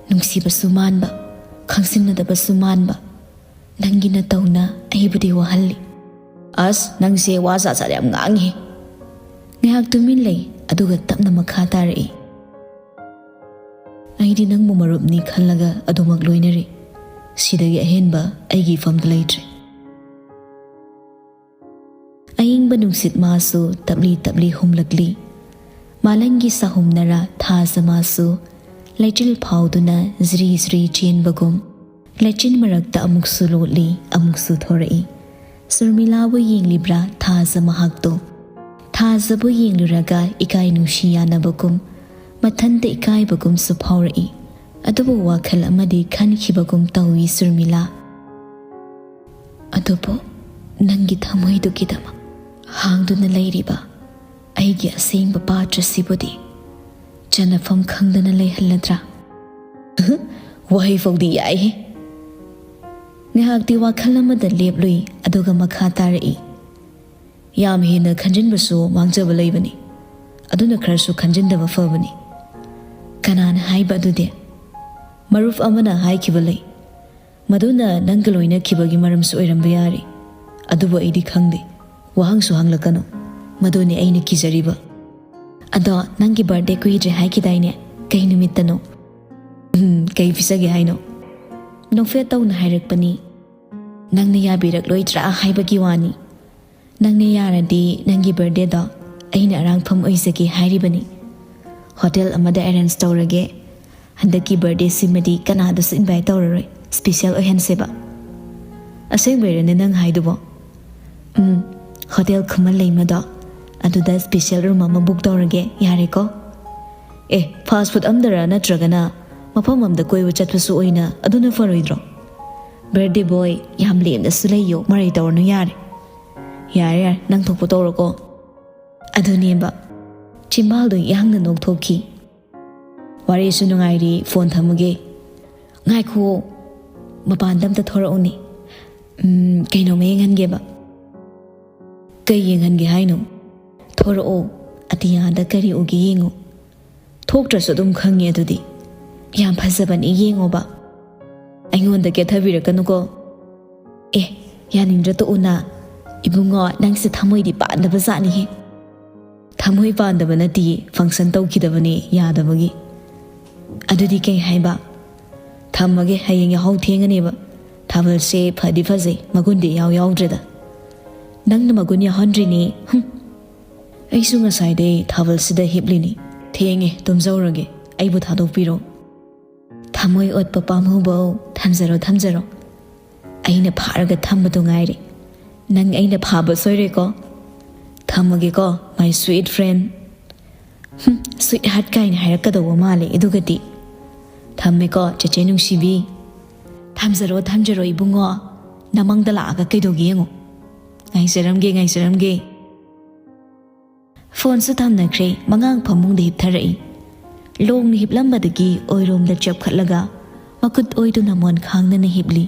ꯅꯨꯡꯁꯤꯕꯁꯨ ꯃꯥꯟꯕ, ꯈꯪꯁꯤꯟꯅꯗꯕꯁꯨ ꯃꯥꯟꯕ꯫ ꯅꯪꯒꯤ ꯅꯇꯧꯅ ꯑꯩꯕꯨꯗꯤ ꯋꯥꯍꯜꯂꯤ꯫ ꯑꯁ, ꯅꯪꯁꯦ ꯋꯥ ꯖꯥꯠ ꯖꯥꯠ ꯌꯥꯝ ꯉꯥꯡꯉꯤ꯫ ꯉꯥꯏꯍꯥꯛ ꯇꯨꯃꯤꯟ ꯂꯩ, ꯑꯗꯨꯒ ꯇꯞꯅ ꯃꯈꯥ ꯇꯥꯔꯛꯏ꯫ ꯑꯩꯗꯤ ꯅꯪꯕꯨ ꯃꯔꯨꯞꯅꯤ ꯈꯜꯂꯒ ꯑꯗꯨꯃꯛ ꯂꯣꯏꯅꯔꯤ꯫ ꯁꯤꯗꯒꯤ ꯑꯍꯦꯟꯕ ꯑꯩꯒꯤ ꯏꯐꯝꯗ ꯂꯩꯇ꯭ꯔꯦ꯫ ꯑꯏꯪꯕ ꯅꯨꯡꯁꯤꯠ ꯃꯥꯁꯨ ꯇꯞꯂꯤ ꯇꯞꯂꯤ ꯍꯨꯝꯂꯛꯂꯤ꯫ ꯃꯥꯂꯪꯒꯤ ꯁꯥꯍꯨꯝꯅꯔꯥ ꯊꯥꯖ ꯃꯥꯁꯨ ꯂꯩꯆꯤꯜ ꯐꯥꯎꯗꯨꯅ ꯖ꯭ꯔꯤ ꯖ꯭ꯔꯤ ꯆꯦꯟꯕꯒꯨꯝ ꯂꯩꯆꯤꯟ ꯃꯔꯛꯇ ꯑꯃꯨꯛꯁꯨ ꯂꯣꯠꯂꯤ, ꯑꯃꯨꯛꯁꯨ ꯊꯣꯔꯛꯏ꯫ ꯁꯨꯔꯃꯤꯂꯥꯕꯨ ꯌꯦꯡꯂꯤꯕ꯭ꯔꯥ ꯊꯥꯖ ꯃꯍꯥꯛꯇꯣ? ꯊꯥꯖꯕꯨ ꯌꯦꯡꯂꯨꯔꯒ ꯏꯀꯥꯏ ꯅꯨꯡꯁꯤ ꯌꯥꯅꯕꯒꯨꯝ, ꯃꯊꯟꯇ ꯏꯀꯥꯏꯕꯒꯨꯝꯁꯨ ꯐꯥꯎꯔꯛꯏ꯫ ꯑꯗꯨꯕꯨ ꯋꯥꯈꯜ ꯑꯃꯗꯤ ꯈꯟꯈꯤꯕꯒꯨꯝ ꯇꯧꯏ ꯁꯨꯔꯃꯤꯂꯥ꯫ ꯑꯗꯨꯕꯨ ꯅꯪꯒꯤ ꯊꯃꯣꯏꯗꯨꯒꯤꯗꯃꯛ ꯍꯥꯡꯗꯨꯅ ꯂꯩꯔꯤꯕ ꯑꯩꯒꯤ ꯑꯁꯦꯡꯕ ꯄꯥꯇ꯭ꯔꯁꯤꯕꯨꯗꯤ ꯆꯟꯅꯐꯝ ꯈꯪꯗꯅ ꯂꯩꯍꯜꯂꯗ꯭ꯔꯥ? ꯋꯥꯍꯩ ꯐꯥꯎꯗꯤ ꯌꯥꯏꯍꯦ꯫ ꯉꯥꯏꯍꯥꯛꯇꯤ ꯋꯥꯈꯜ ꯑꯃꯗ ꯂꯦꯞꯂꯨꯏ, ꯑꯗꯨꯒ ꯃꯈꯥ ꯇꯥꯔꯛꯏ꯫ ꯌꯥꯝ ꯍꯦꯟꯅ ꯈꯟꯖꯤꯟꯕꯁꯨ ꯃꯥꯡꯖꯕ ꯂꯩꯕꯅꯤ, ꯑꯗꯨꯅ ꯈꯔꯁꯨ ꯈꯟꯖꯤꯟꯗꯕ ꯐꯕꯅꯤ꯫ ꯀꯅꯥꯅ ꯍꯥꯏꯕ ꯑꯗꯨꯗꯤ? ꯃꯔꯨꯞ ꯑꯃꯅ ꯍꯥꯏꯈꯤꯕ ꯂꯩ꯫ ꯃꯗꯨꯅ ꯅꯪꯒ ꯂꯣꯏꯅꯈꯤꯕꯒꯤ ꯃꯔꯝꯁꯨ ꯑꯣꯏꯔꯝꯕ ꯌꯥꯔꯦ꯫ ꯑꯗꯨꯕꯨ ꯑꯩꯗꯤ ꯈꯪꯗꯦ꯫ ꯋꯥꯍꯪꯁꯨ ꯍꯪꯂꯛꯀꯅꯨ꯫ ꯃꯗꯨꯅꯤ ꯑꯩꯅ ꯀꯤꯖꯔꯤꯕ꯫ ꯑꯗꯣ ꯅꯪꯒꯤ ꯕꯥꯔꯗꯦ ꯀꯨꯏꯗ꯭ꯔꯦ ꯍꯥꯏꯈꯤꯗꯥꯏꯅꯦ? ꯀꯩ ꯅꯨꯃꯤꯠꯇꯅꯣ? ꯎꯝ, ꯀꯩ ꯄꯤꯖꯒꯦ ꯍꯥꯏꯅꯣ? ꯅꯣꯛꯐꯦꯠ ꯇꯧꯅ ꯍꯥꯏꯔꯛꯄꯅꯤ꯫ ꯅꯪꯅ ꯌꯥꯕꯤꯔꯛꯂꯣꯏꯗ꯭ꯔꯥ ꯍꯥꯏꯕꯒꯤ ꯋꯥꯅꯤ꯫ ꯅꯪꯅ ꯌꯥꯔꯗꯤ ꯅꯪꯒꯤ ꯕꯥꯔꯗꯦꯗꯣ ꯑꯩꯅ ꯑꯔꯥꯡꯐꯝ ꯑꯣꯏꯖꯒꯦ ꯍꯥꯏꯔꯤꯕꯅꯤ꯫ ꯍꯣꯇꯦꯜ ꯑꯃꯗ ꯑꯦꯔꯦꯟꯖ ꯇꯧꯔꯒꯦ꯫ ꯍꯟꯗꯛꯀꯤ ꯕꯥꯔꯗꯦꯁꯤꯃꯗꯤ ꯀꯅꯥꯗꯁꯨ ꯏꯟꯚꯥꯏꯠ ꯇꯧꯔꯔꯣꯏ, ꯁ꯭ꯄꯤꯁꯦꯜ ꯑꯣꯏꯍꯟꯁꯦꯕ꯫ ꯑꯁꯦꯡꯕꯩꯔꯅꯦ ꯅꯪ ꯍꯥꯏꯗꯨꯕꯣ? ꯎꯝ, ꯍꯣꯇꯦꯜ ꯈꯨꯃꯟ ꯂꯩꯃꯗꯣ, ꯑꯗꯨꯗ ꯁ꯭ꯄꯤꯁꯦꯜ ꯔꯨꯝ ꯑꯃ ꯕꯨꯛ ꯇꯧꯔꯒꯦ, ꯌꯥꯔꯦꯀꯣ? ꯑꯦ, ꯐꯥꯁ ꯐꯨꯗ ꯑꯝꯗꯔ ꯅꯠꯇ꯭ꯔꯒꯅ ꯃꯐꯝ ꯑꯃꯗ ꯀꯣꯏꯕ ꯆꯠꯄꯁꯨ ꯑꯣꯏꯅ ꯑꯗꯨꯅ ꯐꯔꯣꯏꯗ꯭ꯔꯣ? ꯕꯔꯗꯦ ꯕꯣꯏ, ꯌꯥꯝ ꯂꯦꯝꯅꯁꯨ ꯂꯩꯌꯣ, ꯃꯔꯩ ꯇꯧꯔꯅꯨ ꯌꯥꯔꯦ꯫ ꯌꯥꯔꯦ ꯌꯥꯔꯦ, ꯅꯪ ꯊꯣꯛꯄ ꯇꯧꯔꯣꯀꯣ꯫ ꯑꯗꯨꯅꯦꯕ꯫ ꯆꯤꯝꯕꯥꯜꯗꯣ ꯌꯥꯡꯅ ꯅꯣꯛꯊꯣꯛꯈꯤ꯫ ꯋꯥꯔꯤꯁꯨ ꯅꯨꯡꯉꯥꯏꯔꯤ, ꯐꯣꯟ ꯊꯝꯃꯒꯦ꯫ ꯉꯥꯏꯈꯣ, ꯃꯄꯥꯟꯗ ꯑꯝꯇ ꯊꯣꯔꯛꯎꯅꯦ꯫ ꯎꯝ, ꯀꯩꯅꯣꯝꯃ ꯌꯦꯡꯍꯟꯒꯦꯕ꯫ ꯀꯩ ꯌꯦꯡꯍꯟꯒꯦ ꯍꯥꯏꯅꯣ? ꯊꯣꯔꯛꯑꯣ, ꯑꯇꯤꯌꯥꯗ ꯀꯔꯤ ꯎꯒꯦ ꯌꯦꯡꯉꯣ꯫ ꯊꯣꯛꯇ꯭ꯔꯁꯨ ꯑꯗꯨꯝ ꯈꯪꯉꯦ ꯑꯗꯨꯗꯤ꯫ ꯌꯥꯝ ꯐꯖꯕꯅꯤ, ꯌꯦꯡꯉꯣꯕ꯫ ꯑꯩꯉꯣꯟꯗ ꯀꯦꯊꯕꯤꯔꯛꯀꯅꯨꯀꯣ꯫ ꯑꯦ, ꯌꯥꯅꯤꯡꯗ꯭ꯔ ꯇꯣꯛꯎꯅ꯫ ꯏꯕꯨꯡꯉꯣ, ꯅꯪꯁꯦ ꯊꯃꯣꯏꯗꯤ ꯄꯥꯟꯗꯕ ꯖꯥꯠꯅꯤꯍꯦ꯫ ꯊꯃꯣꯏ ꯄꯥꯟꯗꯕ ꯅꯠꯇꯤꯌꯦ, ꯐꯪꯁꯟ ꯇꯧꯈꯤꯗꯕꯅꯦ ꯌꯥꯗꯕꯒꯤ꯫ ꯑꯗꯨꯗꯤ ꯀꯩ ꯍꯥꯏꯕ? ꯊꯝꯃꯒꯦ, ꯍꯌꯦꯡ ꯌꯥꯍꯧ ꯊꯦꯡꯉꯅꯦꯕ꯫ ꯊꯥꯕꯜꯁꯦ ꯐꯗꯤ ꯐꯖꯩ, ꯃꯒꯨꯟꯗꯤ ꯏꯌꯥꯎ ꯌꯥꯎꯗ꯭ꯔꯦꯗ꯫ ꯅꯪꯅ ꯃꯒꯨꯟ ꯌꯥꯎꯍꯟꯗ꯭ꯔꯤꯅꯦ꯫ ꯍꯨꯝ꯫ ꯑꯩꯁꯨ ꯉꯁꯥꯏꯗꯩ ꯊꯥꯕꯜꯁꯤꯗ ꯍꯤꯞꯂꯤꯅꯤ꯫ ꯊꯦꯡꯉꯦ, ꯇꯨꯝꯖꯧꯔꯒꯦ꯫ ꯑꯩꯕꯨ ꯊꯥꯗꯣꯛꯄꯤꯔꯣ꯫ ꯊꯃꯣꯏ ꯑꯣꯠꯄ ꯄꯥꯝꯃꯨꯕꯧ, ꯊꯝꯖꯔꯣ, ꯊꯝꯖꯔꯣ꯫ ꯑꯩꯅ ꯐꯥꯔꯒ ꯊꯝꯕꯗꯣ ꯉꯥꯏꯔꯦ꯫ ꯅꯪ ꯑꯩꯅ ꯐꯥꯕ ꯁꯣꯏꯔꯦꯀꯣ꯫ ꯊꯝꯃꯒꯦꯀꯣ, my sweet friend꯫ ꯍꯨꯝ, sweetheart ꯀꯥꯏꯅ ꯍꯥꯏꯔꯛꯀꯗꯧꯕ ꯃꯥꯜꯂꯦ ꯑꯗꯨꯒꯗꯤ꯫ ꯊꯝꯃꯦꯀꯣ, ꯆꯦꯆꯦ ꯅꯨꯡꯁꯤꯕꯤ꯫ ꯊꯝꯖꯔꯣ, ꯊꯝꯖꯔꯣ ꯏꯕꯨꯡꯉꯣ꯫ ꯅꯃꯪꯗ ꯂꯥꯛꯑꯒ ꯀꯩꯗꯧꯒꯦ ꯌꯦꯡꯉꯣ꯫ ꯉꯥꯏꯖꯔꯝꯒꯦ, ꯉꯥꯏꯖꯔꯝꯒꯦ꯫ ꯐꯣꯟꯁꯨ ꯊꯝꯅꯈ꯭ꯔꯦ, ꯃꯉꯥꯡ ꯐꯃꯨꯡꯗ ꯍꯤꯞꯊꯔꯛꯏ꯫ ꯂꯣꯡꯅ ꯍꯤꯞꯂꯝꯕꯗꯒꯤ ꯑꯣꯏꯔꯣꯝꯗ ꯆꯞꯈꯠꯂꯒ ꯃꯈꯨꯠ ꯑꯣꯏꯗꯨꯅ ꯃꯣꯟ ꯈꯥꯡꯗꯅ ꯍꯤꯞꯂꯤ꯫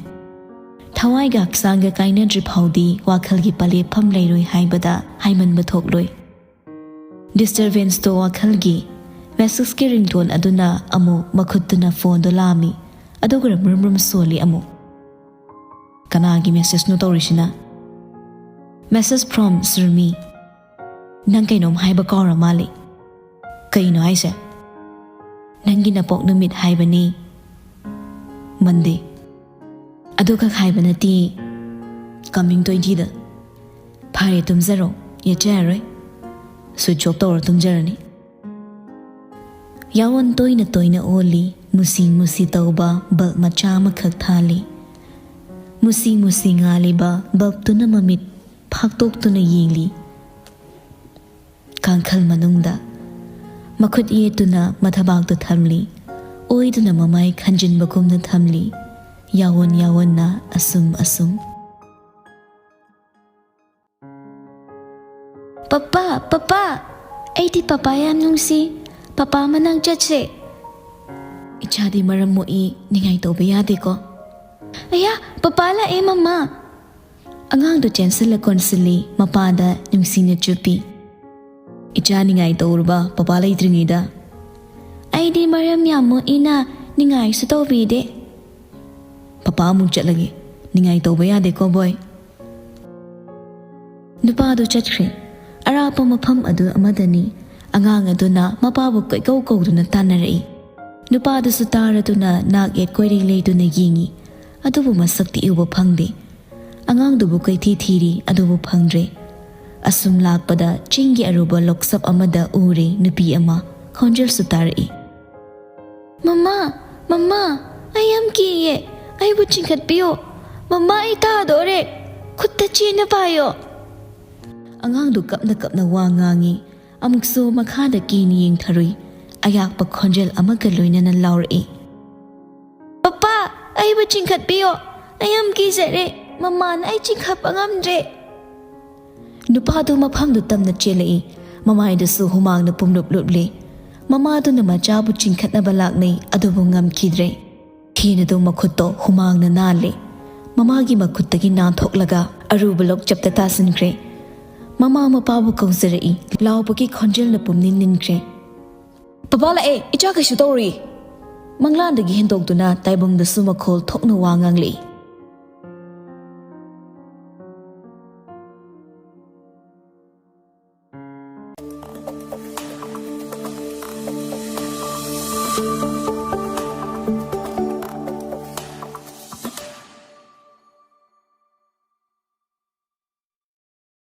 ꯊꯋꯥꯏꯒ ꯍꯛꯆꯥꯡꯒ ꯀꯥꯏꯅꯗ꯭ꯔꯤ ꯐꯥꯎꯗꯤ ꯋꯥꯈꯜꯒꯤ ꯄꯂꯦꯞꯐꯝ ꯂꯩꯔꯣꯏ ꯍꯥꯏꯕꯗ ꯍꯥꯏꯃꯟꯕ ꯊꯣꯛꯂꯣꯏ꯫ ꯗꯤꯁꯇꯔꯕꯦꯟꯁꯇꯣ ꯋꯥꯈꯜꯒꯤ꯫ ꯃꯦꯁꯦꯖꯀꯤ ꯔꯤꯡꯇꯣꯟ ꯑꯗꯨꯅ ꯑꯃꯨꯛ ꯃꯈꯨꯠꯇꯨꯅ ꯐꯣꯟꯗꯣ ꯂꯥꯝꯃꯤ, ꯑꯗꯨꯒ ꯃꯔꯨꯝ ꯃꯔꯨꯝ ꯁꯣꯜꯂꯤ ꯑꯃꯨꯛ꯫ ꯀꯅꯥꯒꯤ ꯃꯦꯁꯦꯖꯅꯣ ꯇꯧꯔꯤꯁꯤꯅ? Message from ꯁꯨꯔꯃꯤ꯫ ꯅꯪ ꯀꯩꯅꯣꯝ ꯍꯥꯏꯕ ꯀꯥꯎꯔ ꯃꯥꯜꯂꯦ꯫ ꯀꯩꯅꯣ ꯍꯥꯏꯁꯦ? ꯅꯪꯒꯤ ꯅꯄꯣꯛ ꯅꯨꯃꯤꯠ ꯍꯥꯏꯕꯅꯤ, ꯃꯟꯗꯦ꯫ ꯑꯗꯨꯈꯛ ꯍꯥꯏꯕ ꯅꯠꯇꯦ, coming twenty ꯗ꯫ ꯐꯔꯦ, ꯇꯨꯝꯖꯔꯣ, ꯌꯦꯠꯆꯔꯔꯣꯏ꯫ Switch off ꯇꯧꯔ ꯇꯨꯝꯖꯔꯅꯤ꯫ ꯌꯥꯋꯣꯟ ꯇꯣꯏꯅ ꯇꯣꯏꯅ ꯑꯣꯜꯂꯤ, ꯃꯨꯁꯤ ꯃꯨꯁꯤ ꯇꯧꯕ bulb ꯃꯆꯥ ꯑꯃꯈꯛ ꯊꯥꯜꯂꯤ꯫ ꯃꯨꯁꯤ ꯃꯨꯁꯤ ꯉꯥꯜꯂꯤꯕ bulb ꯇꯨꯅ ꯃꯃꯤꯠ ꯐꯥꯛꯇꯣꯛꯇꯨꯅ ꯌꯦꯡꯂꯤ꯫ ꯀꯥꯡꯈꯜ ꯃꯅꯨꯡꯗ ꯃꯈꯨꯠ ꯌꯦꯠꯇꯨꯅ ꯃꯊꯕꯥꯛꯇ ꯊꯝꯂꯤ꯫ ꯑꯣꯏꯗꯨꯅ ꯃꯃꯥꯏ ꯈꯟꯖꯤꯟꯕꯒꯨꯝꯅ ꯊꯝꯂꯤ꯫ ꯌꯥꯋꯣꯟ ꯌꯥꯋꯣꯟꯅ ꯑꯁꯨꯝ ꯑꯁꯨꯝ꯫ "ꯄꯄꯥ, ꯄꯄꯥ, ꯑꯩꯗꯤ ꯄꯄꯥ ꯌꯥꯝ ꯅꯨꯡꯁꯤ꯫ ꯄꯄꯥ ꯃꯅꯥꯛ ꯆꯠꯁꯦ꯫" "ꯏꯆꯥꯗꯤ ꯃꯔꯝ ꯃꯣꯛꯏ, ꯅꯤꯡꯉꯥꯏ ꯇꯧꯕ ꯌꯥꯗꯦꯀꯣ꯫" "ꯑꯌꯥ, ꯄꯄꯥ ꯂꯥꯛꯑꯦ, ꯃꯃꯥ꯫" ꯑꯉꯥꯡꯗꯨ ꯆꯦꯟꯁꯤꯜꯂ ꯀꯣꯟꯁꯤꯜꯂꯤ, ꯃꯄꯥꯗ ꯅꯨꯡꯁꯤꯅ ꯆꯨꯞꯄꯤ꯫ "ꯏꯆꯥ ꯅꯤꯡꯉꯥꯏ ꯇꯧꯔꯨꯕ ꯄꯄꯥ ꯂꯩꯇ꯭ꯔꯤꯉꯩꯗ?" "ꯑꯩꯗꯤ ꯃꯔꯝ ꯌꯥꯝ ꯃꯣꯛꯏꯅ ꯅꯤꯡꯉꯥꯏꯁꯨ ꯇꯧꯕꯤꯗꯦ꯫" "ꯄꯄꯥ ꯑꯃꯨꯛ ꯆꯠꯂꯒꯦ, ꯅꯤꯡꯉꯥꯏ ꯇꯧꯕ ꯌꯥꯗꯦꯀꯣ ꯕꯣꯏ꯫" ꯅꯨꯄꯥꯗꯨ ꯆꯠꯈ꯭ꯔꯦ꯫ ꯑꯔꯥꯞꯄ ꯃꯐꯝ ꯑꯗꯨ ꯑꯃꯗꯅꯤ꯫ ꯑꯉꯥꯡ ꯑꯗꯨꯅ ꯃꯄꯥꯕꯨ ꯀꯣꯏꯀꯧ ꯀꯧꯗꯨꯅ ꯇꯥꯟꯅꯔꯛꯏ꯫ ꯅꯨꯄꯥꯗꯨꯁꯨ ꯇꯥꯔꯗꯨꯅ ꯅꯥꯛ ꯌꯦꯠ ꯀꯣꯏꯔꯩ ꯂꯩꯗꯨꯅ ꯌꯦꯡꯏ, ꯑꯗꯨꯕꯨ ꯃꯁꯛꯇꯤ ꯎꯕ ꯐꯪꯗꯦ꯫ ꯑꯉꯥꯡꯗꯨꯕꯨ ꯀꯣꯏꯊꯤ ꯊꯤꯔꯤ, ꯑꯗꯨꯕꯨ ꯐꯪꯗ꯭ꯔꯦ꯫ ꯑꯁꯨꯝ ꯂꯥꯛꯄꯗ ꯆꯤꯡꯒꯤ ꯑꯔꯨꯕ ꯂꯣꯛꯁꯞ ꯑꯃꯗ ꯎꯔꯦ ꯅꯨꯄꯤ ꯑꯃ꯫ ꯈꯣꯟꯖꯦꯜꯁꯨ ꯇꯥꯔꯛꯏ꯫ "ꯃꯃꯥ, ꯃꯃꯥ, ꯑꯩ ꯌꯥꯝ ꯀꯤꯌꯦ꯫ ꯑꯩꯕꯨ ꯆꯤꯡꯈꯠꯄꯤꯌꯣ꯫ ꯃꯃꯥ, ꯑꯩ ꯇꯥꯗꯣꯔꯦ꯫ ꯈꯨꯠꯇ ꯆꯦꯅ ꯄꯥꯏꯌꯣ꯫" ꯑꯉꯥꯡꯗꯨ ꯀꯞꯅ ꯀꯞꯅ ꯋꯥ ꯉꯥꯡꯏ꯫ ꯑꯃꯨꯛꯁꯨ ꯃꯈꯥꯗ ꯀꯤꯅ ꯌꯦꯡꯊꯔꯨꯏ꯫ ꯑꯌꯥꯛꯄ ꯈꯣꯟꯖꯦꯜ ꯑꯃꯒ ꯂꯣꯏꯅꯅ ꯂꯥꯎꯔꯛꯏ꯫ "ꯄꯄꯥ, ꯑꯩꯕꯨ ꯆꯤꯡꯈꯠꯄꯤꯌꯣ꯫ ꯑꯩ ꯌꯥꯝ ꯀꯤꯖꯔꯦ꯫ ꯃꯃꯥꯅ ꯑꯩ ꯆꯤꯡꯈꯠꯄ ꯉꯝꯗ꯭ꯔꯦ꯫" ꯅꯨꯄꯥꯗꯨ ꯃꯐꯝꯗꯨ ꯇꯝꯅ ꯆꯦꯜꯂꯛꯏ꯫ ꯃꯃꯥꯏꯗꯨꯁꯨ ꯍꯨꯃꯥꯡꯅ ꯄꯨꯝꯂꯨꯞ ꯂꯨꯞꯂꯤ꯫ ꯃꯃꯥꯗꯨꯅ ꯃꯆꯥꯕꯨ ꯆꯤꯡꯈꯠꯅꯕ ꯂꯥꯛꯅꯩ, ꯑꯗꯨꯕꯨ ꯉꯝꯈꯤꯗ꯭ꯔꯦ꯫ ꯊꯦꯅꯗꯨ ꯃꯈꯨꯠꯇꯣ ꯍꯨꯃꯥꯡꯅ ꯅꯥꯜꯂꯤ꯫ ꯃꯃꯥꯒꯤ ꯃꯈꯨꯠꯇꯒꯤ ꯅꯥꯟꯊꯣꯛꯂꯒ ꯑꯔꯨꯕ ꯂꯣꯛꯆꯞꯇ ꯇꯥꯁꯤꯟꯈ꯭ꯔꯦ꯫ ꯃꯃꯥ ꯃꯄꯥꯕꯨ ꯀꯧꯖꯔꯛꯏ꯫ ꯂꯥꯎꯕꯒꯤ ꯈꯣꯟꯖꯦꯜꯅ ꯄꯨꯝꯅꯤꯟ ꯅꯤꯟꯈ꯭ꯔꯦ꯫ "ꯄꯄꯥ ꯂꯥꯛꯑꯦ, ꯏꯆꯥ ꯀꯩꯁꯨ ꯇꯧꯔꯤ꯫" ꯃꯪꯂꯥꯟꯗꯒꯤ ꯍꯦꯟꯗꯣꯛꯇꯨꯅ ꯇꯥꯏꯕꯪꯗꯁꯨ ꯃꯈꯣꯜ ꯊꯣꯛꯅ ꯋꯥ ꯉꯥꯡꯂꯛꯏ꯫